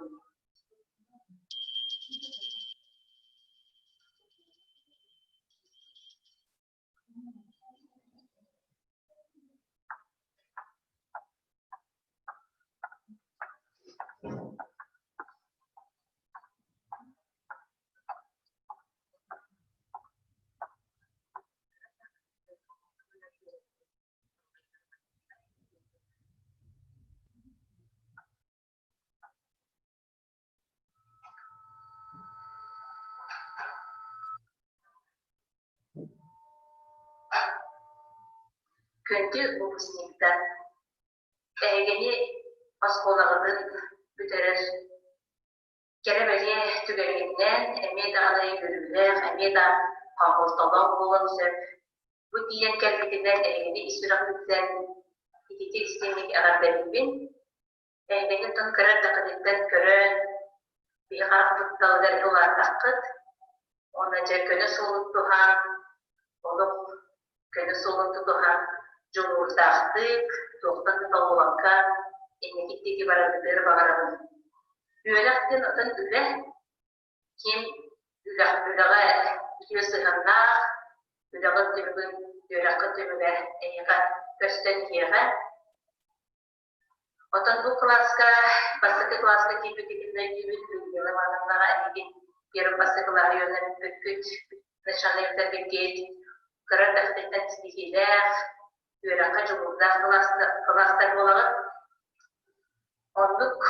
J: Күндү выпускниктар, эһигини оскуолаҕытын бүтэрэр кэрэ-бэлиэ түгэҥҥитинэн эмиэ даҕаны үөрүүлээх, эмиэ да хомолтолоох буолуон сөп. Бу тиийэн кэлбитинэн эһигини ис сүрэхпиттэн ититик истиҥник эҕэрдэлиибин. Эһигини тон кыра эрдэххититтэн көрөн, биһи харахпыт далыгар улааттаххыт. Уонна дьэ көнө суолун тутуһан, олох көнө суолун тутуһан, дьулуурдаахтык, туохтан да толлубакка инники диэки бараргытыгар баҕарабын. Үөрэх диэн оттон үлэ, ким үлэх, үлэҕэ үтүө сыһыаннаах, үлэҕин түмүгүн, үөрэххин түмүгэ эйиэхэ көстөн иһиэҕэ. Оттон бу кылааска, бастакы кылааска киирбиккитин өйдүүбүт, Людмила Ивановнаҕа эһиги первый бастакы кылааһы үөрэнэрбиккит, начальник бүтэрбиккит, кыра эрдэхтиттэн ситиһиилээх, үөрэххэ дьулуурдаах кылаастар буолаҕыт. Оннук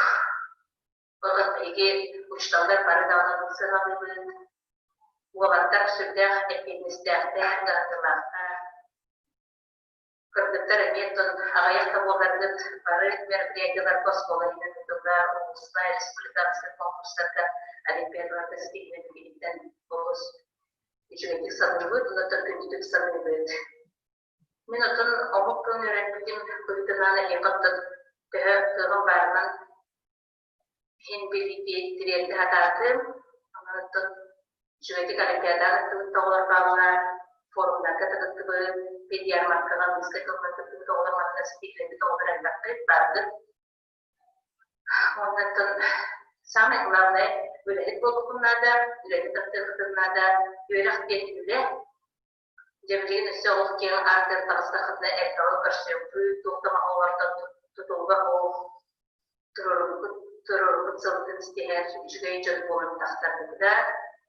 J: оттон биһиги учууталлар бары даҕаны сыаналыыбыт, уолаттар сүрдээх эппиэтинэстээхтэр, кыһамньылаахтар. Кыргыттар эмиэ оттон аҕыйах да буолларгыт бары мероприятиеларга оскуола иһинэн ыытыллар улууска, республиканскай конкурстарга, олимпиадаларга ситиһиилэргититтэн олус үчүгэйдик саныыбыт, онтон күндүтүк саныыбыт. Мин оттон омук тылын үөрэппитим быһыытынан эһиэхэ оттон төһө кыаҕым баарынан Иһин тириэрдэ сатаатым. Онон үчүгэйдик олимпиадаҕа кыттыбыт оҕолор бааллар, форумнарга да кыттыбыт, педиармаркаҕа английскай тылынан кыттыбыт оҕолор манна ситиһиилэммит оҕолор элбэхпит, бааргыт. Уонна самое главное, үлэһит буолуоххун наада, үлэни таптыаххытын наада, үөрэх диэн үлэ. Дьэ билигин өссө олох киэҥ аартыгар таҕыстаххытына элбэҕи көрсүөххүт, туох да оҕолортон тутулуга суох туруоруккут туруоруккут сылгын ситиһэр үчүгэй дьон буолан тахсаргытыгар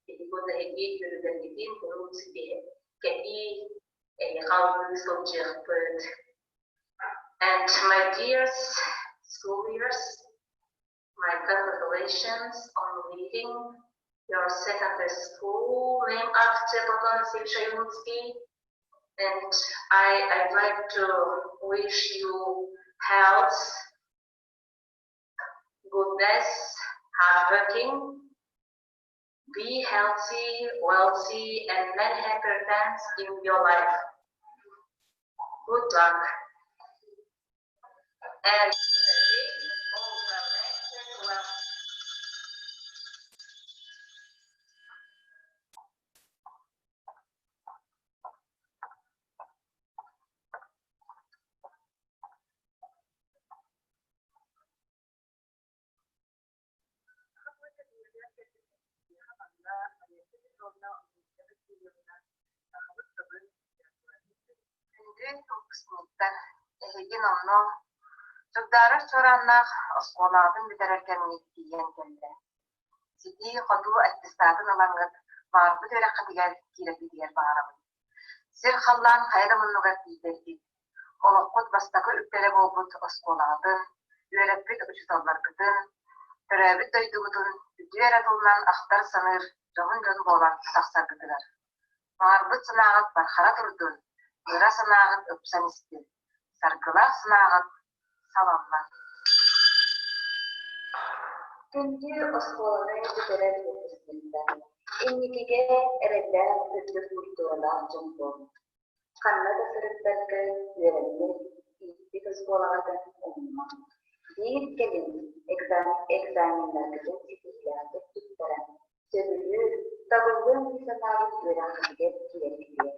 J: биһиги уонна эһиги үөрүүлэргитин куруук ситиһэ кэтии эһиэхэ алгыы сылдьыахпыт. And my dear school leaders, my congratulations on leading your secondary school named after Platon Vasilievich Ayunsky. And I'd like to wish you health, goodness, hardworking, be healthy, wealthy, and many happy events in your life. Good luck. And
I: Мариэтта Петровна Луиза Васильевна сахабыт тылын, литературатын
J: Күндү выпускниктар, эһиги номнуо Чугдаарар чуорааннаах оскуолаҕытын бүтэрэр кэмҥит тиийэн кэллэ. Ситии-хотуу аттестатын ылаҥҥыт, баҕарбыт үөрэххитигэр киирэргитигэр баҕарабын. Сир-халлаан хайа да муннугар тиийдэргит, олоххут бастакы үктэлэ буолбут оскуолаҕытын, үөрэппит учууталларгытын, төрөөбүт дойдугутун үтүө эрэ тылынан ахтар-саныыр дьоһун дьон буолан тахсаргытыгар. Баҕарбыт санааҕыт бархара турдун, ыра санааҕыт ыпсан истин, саргылаах санааҕыт салаллан.
O: Күндү оскуоланы бүтэрэр выпускниктар, инникигэ эрэллээх үрдүк культуралаах дьон буолуҥ. Ханна да сырыттарга үөрэммит, ииппит оскуолаҕытын умнумаҥ. Биир кэлин экзаменнаргытын ситиһиилээхтик туттаран, сөбүлүүр, табыллыам дии санаабыт үөрэххитигэр киирэргитигэр,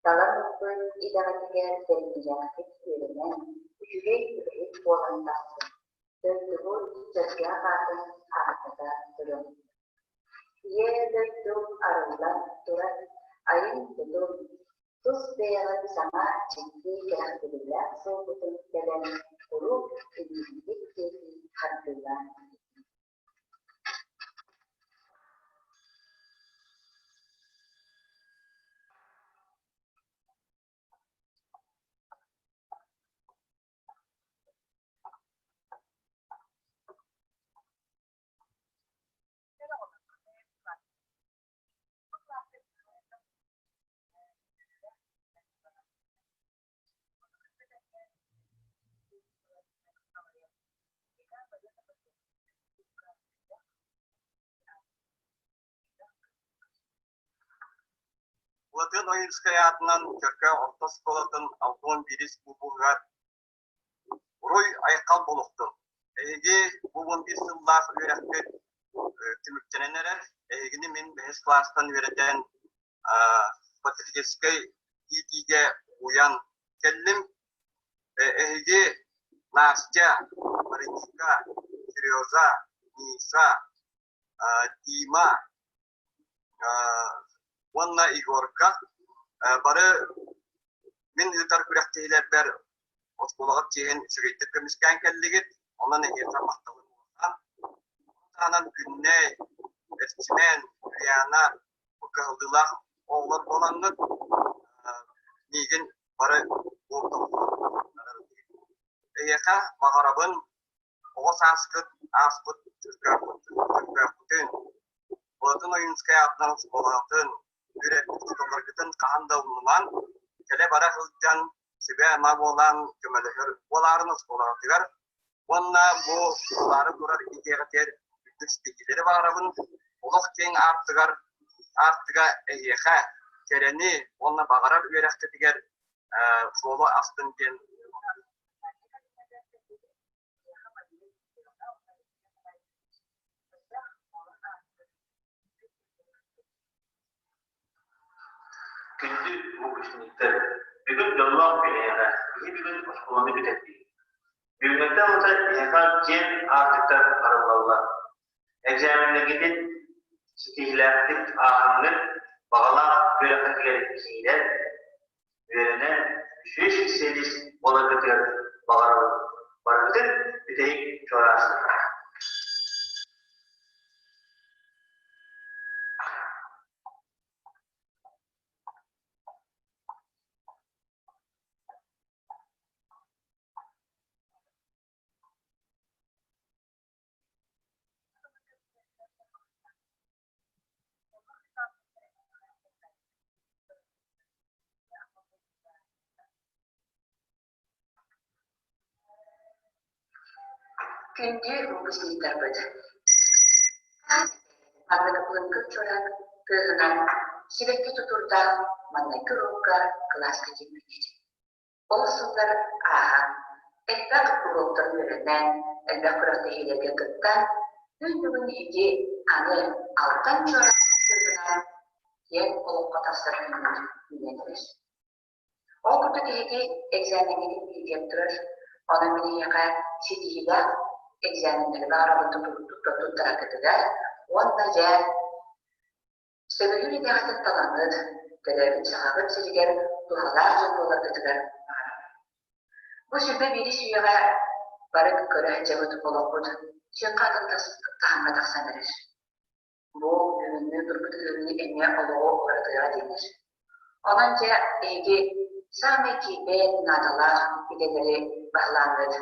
O: талан ылбыт идэҕитигэр бэриниилээхтик үөрэнэн, үчүгэй үлэһит буолан тахсыҥ, дойдубут сэргэх аатын ааттата туруҥ. Ийэ дойду арыллан турар, айын-тутун, тус бэйэҕит саҥа дьикти кэрэхсэбиллээх суолгутун кэлэн куруук иннигит диэки хардыылаан иһиҥ.
T: Былатыан Ойуунускай аатынан Чөркөөх орто оскуолатын 61 куубугар Уруй айхал буолуохтун! Эһиги бу 11 сыллаах үөрэхпит түмүктэнэн эрэр. Эһигини мин бэһис кылаастан үөрэтэн патриотическай иитиигэ угуйан кэллим. Эһиги Настя, Мариника, Сережа, Миша, Дима уонна Егорка бары мин ыытар күрэхтэһиилэрбэр оскуолаҕыт чиэһин үчүгэйдик көмүскээн кэллигит. Онон эһиэхэ махталым улахан. Ону таһынан Күннэй, Эрчимэн, Ульяна бу кыһаллыылаах оҕолор буолаҥҥыт миигин бары Эһиэхэ баҕарабын оҕо сааскыт ааспыт Чөркөөхпүтүн, Былатын Ойуунскай аатынан оскуолаҕытын, үөрэппит учууталларгытын хаһан да умнумаҥ, кэлэ-бара сылдьан сүбэ-ама буолан көмөлөһөр буолаарын оскуолаҕытыгар уонна бу буолаары турар идиэҕитигэр үрдүк ситиһиилэри баҕарабын. Олох киэҥ аартыгар аартыга эһиэхэ кэрэни уонна баҕарар үөрэххитигэр суолу астын диэн
U: Күндү выпускниктар, бүгүн дьоллоох күн эйэҕэ, киһи бүгүн оскуоланы бүтэрдии. Бүгүҥҥүттэн ылата эһиэхэ киэҥ аартыктар арыллаллар. Экзаменнаргытын ситиһиилээхтик ааһаҥҥыт, баҕалаах үөрэххитигэр киирэн, үөрэнэн, үчүгэй специалист буоларгытыгар баҕарабын. Барыгытын бүтэһик чуораасык.
J: Күндү выпускниктарбыт! Маннык лыҥкыр чуораан тыаһынан сибэкки тутуурдаах маҥнайгы уруокка кылааска киирбиккит. Ол сыллар ааһан, элбэх уруоктары үөрэнэн, элбэх күрэхтэһиилэргэ кыттан, күн бүгүн ити аны алтан чуораан тыаһынан киэҥ олоххо тахсар күммүт үүнэн эрэр. Ол курдук эһиги экзамеҥҥытын күүтэн турар, онон мин эһиэхэ ситиһиилээх экзаменнары баҕарабын туттараргытыгар уонна дьэ. Сөбүлүүр идэҕитин талаҥҥыт, төрөөбүт Сахабыт сиригэр туһалаах дьон буоларгытыгар баҕарабын. Бу 21 үйэҕэ бары көрө сылдьабыт олохпут чыҥха атын таһымҥа тахсан эрэр. Бу бүгүҥҥү турбут ыарыы эмиэ олоҕу уларытыаҕа дииллэр. Онон дьэ эһиги саамай киирбэт наадалаах идэлэри баһылааҥҥыт,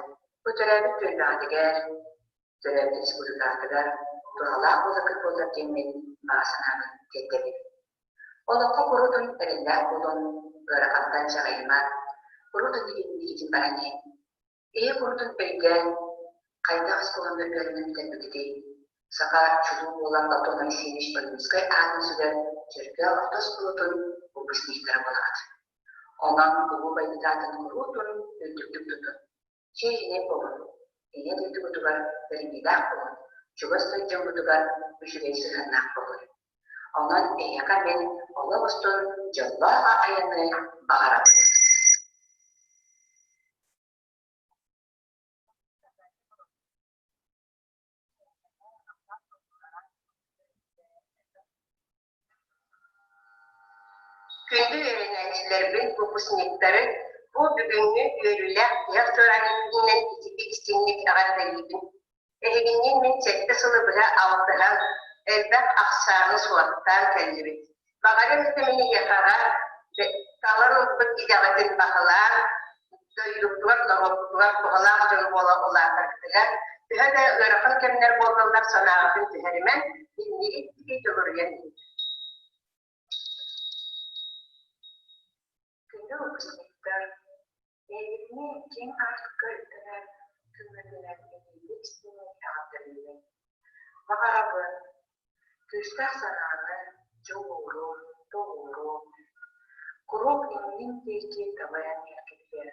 J: бу төрөөбүт түөлбэҕитигэр, төрөөбүт республикаҕытыгар туһалаах буоларгыт буоллар диэммин баҕа санаабын тиэрдэбин. Олоххо куруутун эрэллээх буолун, ыарахантан чаҕыйымаҥ, куруутун инникитин баран иһин. Ийэ куруутун өйдөөн, хайдах оскуоланы үөрэнэн бүтэрбиккитий? Саха чулуу буолан Платон Алексеевич Ойуунскай аатын сүгэр Чөркөөх орто оскуолатын выпускниктара буолаҕыт. Онон улуу байытаатын куруутун үрдүктүк тутун. Чиэһинэй буолун, ийэ дойдугутугар бэриниилээх буолун, чугас да дьоҥҥутугар үчүгэй сыһыаннаах буолун. Онон эһиэхэ мин олох устун дьоллоох айаны баҕарабын.
F: Күндү үөрэнээччилэрбин, выпускниктары бу бүгүҥҥү үөрүүлээх тиһэх чуораанньыгынан ититик-истиҥник эҕэрдэлиибин. Эһигинниин мин сэттэ сылы быһа алтыһан, элбэх ахсааны суоттаан кэллибит. Баҕарыам этэ мин эһиэхэҕэ талан ылбыт идэҕитин баһылаан, дойдубутугар, норуоппутугар туһалаах дьон буола улаатаргытыгар, төһө да ыарахан кэмнэр буоллаллар санааҕытын түһэримэн, иннигит диэки дьулуруйан иһин.
V: Күндү выпускниктар, эйигини киэҥ аартыкка үктэнэр күҥҥүтүнэн итиитик истиҥник эҕэрдэлиибин. Баҕарабын күүстээх санааны, дьулууру, тулууру, куруук иннин диэки дабайан иһэргитигэр,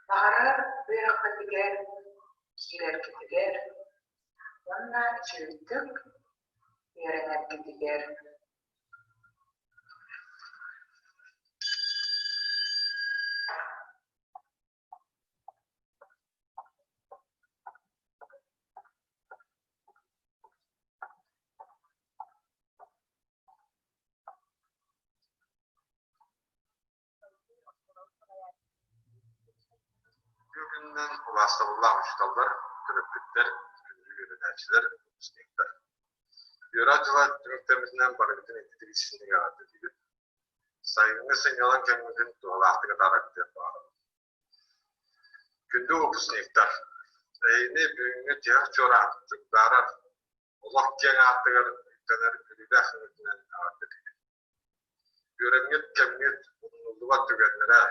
V: баҕарар үөрэххитигэр киирэргитигэр уонна үчүгэйдик үөрэнэргитигэр.
E: Үтүө күнүнэн убаастабыллаах учууталлар, төрөппүттэр, күндү үөрэнээччилэр, выпускниктар. Үөрэх дьыла түмүктэммитинэн барыгытын ититик истиҥник эҕэрдэлиибит. Сайыҥҥы сынньалаҥ кэмҥитин туһалаахтык атаараргытыгар баҕарабын. Күндү выпускниктар, эһигини бүгүҥҥү тиһэх чуораан чугдаарар, олох киэҥ аартыгар үктэнэр үөрүүлээх күҥҥүтүнэн эҕэрдэлиибит. Үөрэммит кэмҥит умнуллубат түгэннэрэ,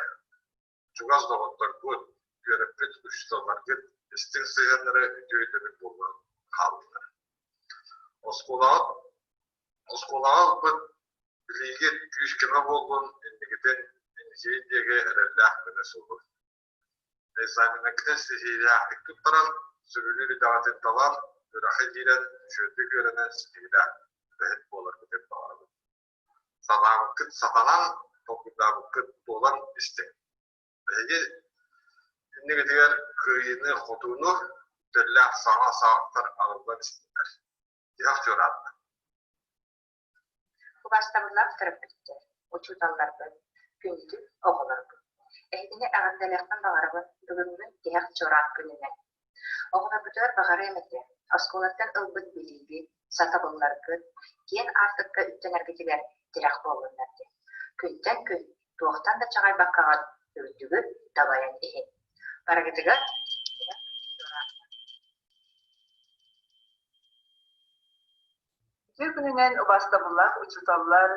E: чугас доҕотторгут, үөрэппит учууталларгыт истиҥ сыһыаннара үтүө өйдөбүл буолан хааллылар. Оскуолаҕыт оскуолаҕа ылбыт билиигит күүс-көмө буоллун, инникитин инникигит диэки эрэллээх көнө суолу. Экзаменнаргытын ситиһиилээхтик туттаран, сөбүлүүр идэҕитин талан, үөрэххэ киирэн, үчүгэйдик үөрэнэн ситиһиилээх үлэһит буоларгытын баҕарабын. Санаабыккыт сатанан, толкуйдаабыккыт туолан истиҥ. Биһиги иннигитигэр кыайыыны-хотууну, үктэллээх саҥа саҕахтар арыллан истиннэр. Тиһэх чуораанна.
G: Убаастабыллаах төрөппүттэр, учууталларбыт, күндү оҕолорбут! Эһигини эҕэрдэлиэхпин баҕарабын бүгүҥҥү тиһэх чуораан күнүнэн. Оҕолорбутугар баҕарыам этэ, оскуолаттан ылбыт билиигит, сатабылларгыт киэҥ аартыкка үктэнэргитигэр тирэх буоллуннар диэн. Күнтэн күн туохтан да чаҕыйбаккаҕыт үрдүгү дабайан иһин. Барыгытыгар тиһэх чуорааннар.
B: Үтүө күнүнэн убаастабыллаах учууталлар,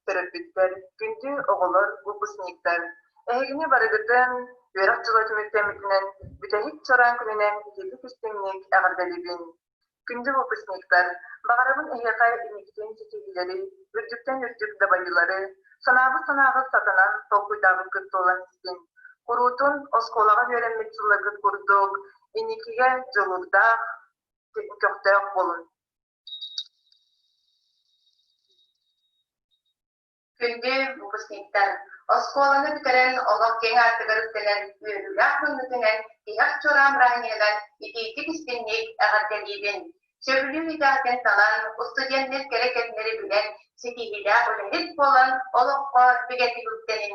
B: төрөппүттэр, күндү оҕолор, выпускниктар! Эһигини барыгытын үөрэх дьыла түмүктэммитинэн бүтэһик чораан күнүнэн итиитик истиҥник эҕэрдэлиибин! Күндү выпускниктар, баҕарабын эһиэхэ инникитин ситиһиилэри, үрдүктэн үрдүк дабайыылары, санаабыт санааҕыт сатанан толкуйдаабыккыт туолан истин. Куруутун оскуолаҕа үөрэммит сылларгыт курдук инникигэ дьулуурдаах, көхтөөх буолун.
F: Күндү выпускниктар, оскуоланы бүтэрэн олох киэҥ аартыгар үктэнэн үөрүүлээх күҥҥүтүнэн тиһэх чуораан бырааһынньыгынан итиитик-истиҥник эҕэрдэлиибин! Сөбүлүүр идэҕитин талан, устудьуоннар кэрэ кэмнэри билэн, ситиһиилээх үлэһит буолан, олоххо бигэтик үктэниҥ.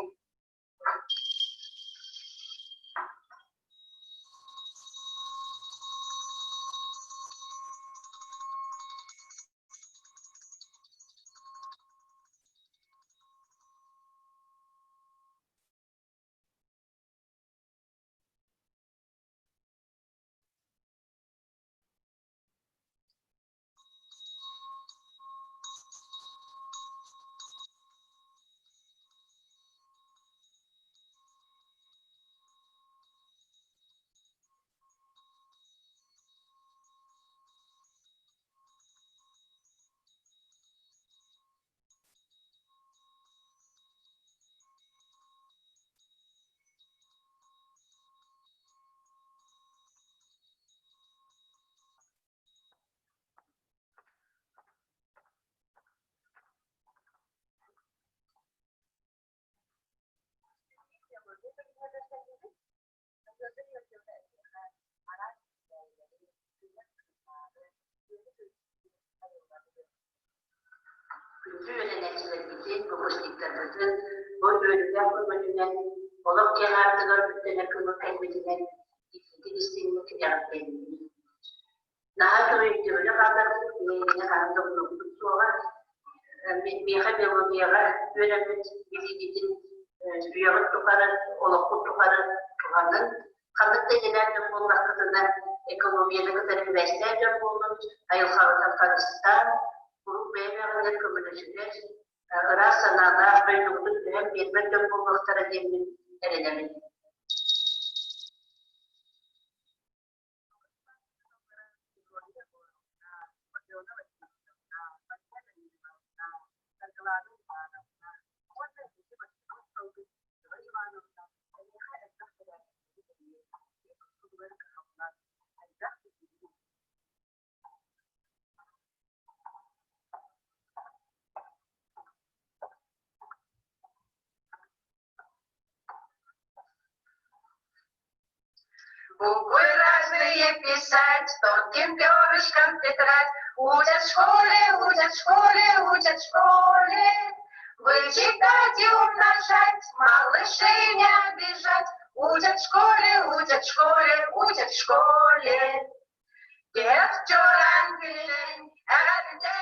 F: Күндү үөрэнээччилэрбитин, выпускниктарбытын бу үөрүүлээх көмөтүнэн олох киэҥ аартыгар үктэнэр көҥүл кэлбитинэн итиитик истиҥник эҕэрдэлиибин. Наһаа үчүгэй хаалларбыт, миэхэ хаһан да умнубутум суоҕа. Миэхэ биологияҕа үөрэммит билиигитин үйэҕит тухары, олоххут тухары туһанын, ханнык да идэлээх дьон буоллаххытына, экологияны кытары сибээстээх дьон буоллун, айылҕаҕытын харыстаан, куруук бэйэ-бэйэҕитигэр көмөлөсүһэр, ыраас санаалаах, дойдугутун түһэн биэрбэт дьон буолуохтара диэммин эрэнэбин.
L: Буквы разные писать, тонким перышком тетрадь. Учат в школе, учат в школе, учат в школе. Вычитать и умножать, малышей не обижать. Учат в школе, учат в школе, учат в школе. Тиһэх чуораан күнүнэн эҕэрдэ!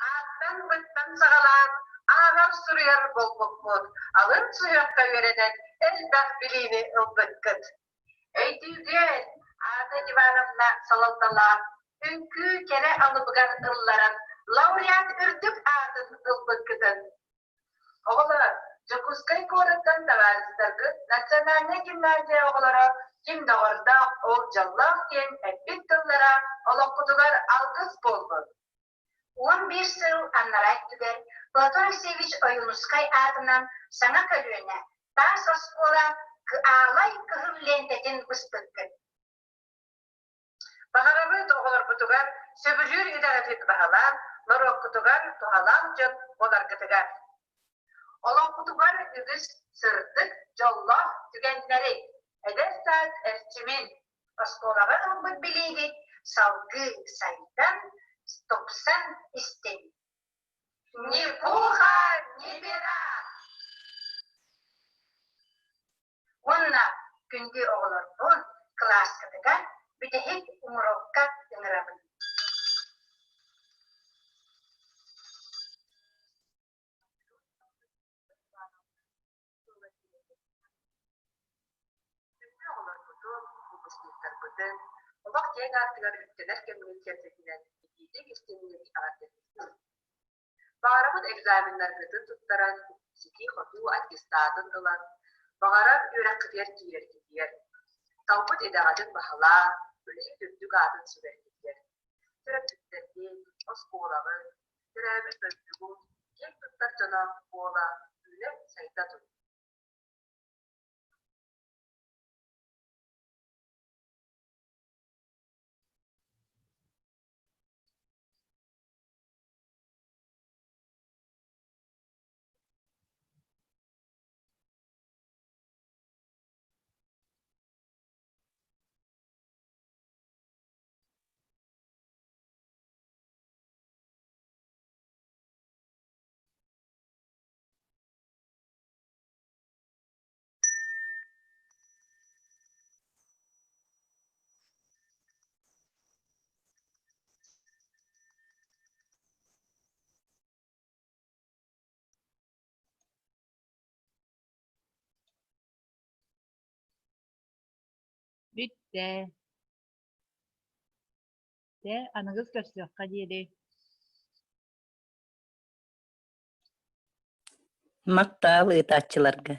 L: Ааттан быттан саҕалаан ааҕар суруйар буолбуккут, алын сүһүөххэ үөрэнэн элбэх билиини ылбыккыт. Өйдүүгүөн, Аана Ивановна салалталаах үҥкүү кэрэ алыбыгар ылларан лауреат үрдүк аатын ылбыккытын. Оҕолор, Дьокуускай куораттан табаарыстаргыт национальнай гимназия оҕолоро ким доҕордоох, ол дьоллоох диэн эппит тыллара олоххутугар алгыс буоллун.
M: 11 сыл анараа өттүгэр Платон Алексеевич Ойуунускай аатынан саҥа көлүөнэ таас оскуола аалай кыһыл лиэнтэтин быспыккыт.
L: Баҕарабыт оҕолорбутугар сөбүлүүр идэҕитин баһылаан, норуоккутугар туһалаах дьон буоларгытыгар. Олоххутугар үгүс сырдык, дьоллоох түгэннэри, эдэр саас эрчимин,
M: Оскуолаҕа ылбыт билиигит салгыы сайдан, тупсан истин.
L: Ни пуха, ни пера!
M: Уонна күндү оҕолорбун кылааскытыгар бүтэһик уҥуруокка ыҥырабын.
L: Күндү оҕолорбутун, выпускниктарбытын олох киэҥ аартыгар үктэнэр кэмҥит чэрчитинэн итиитик-истиҥник эҕэрдэлиибит. Баҕарабыт экзаменнаргытын туттаран, ситии-хотуу аттестатын ылан, баҕарар үөрэххитигэр киирэргитигэр, талбыт идэҕитин баһылаан, үлэһит үрдүк аатын сүгэргитигэр, төрөппүттэргит, оскуолаҕыт, төрөөбүт дойдугут киэн туттар дьоно буола үүнэ-сайда тур.
D: Бүттэ. Дьэ, аныгыс көрсүөххэ диэри.
C: Махтаал ыытааччыларга.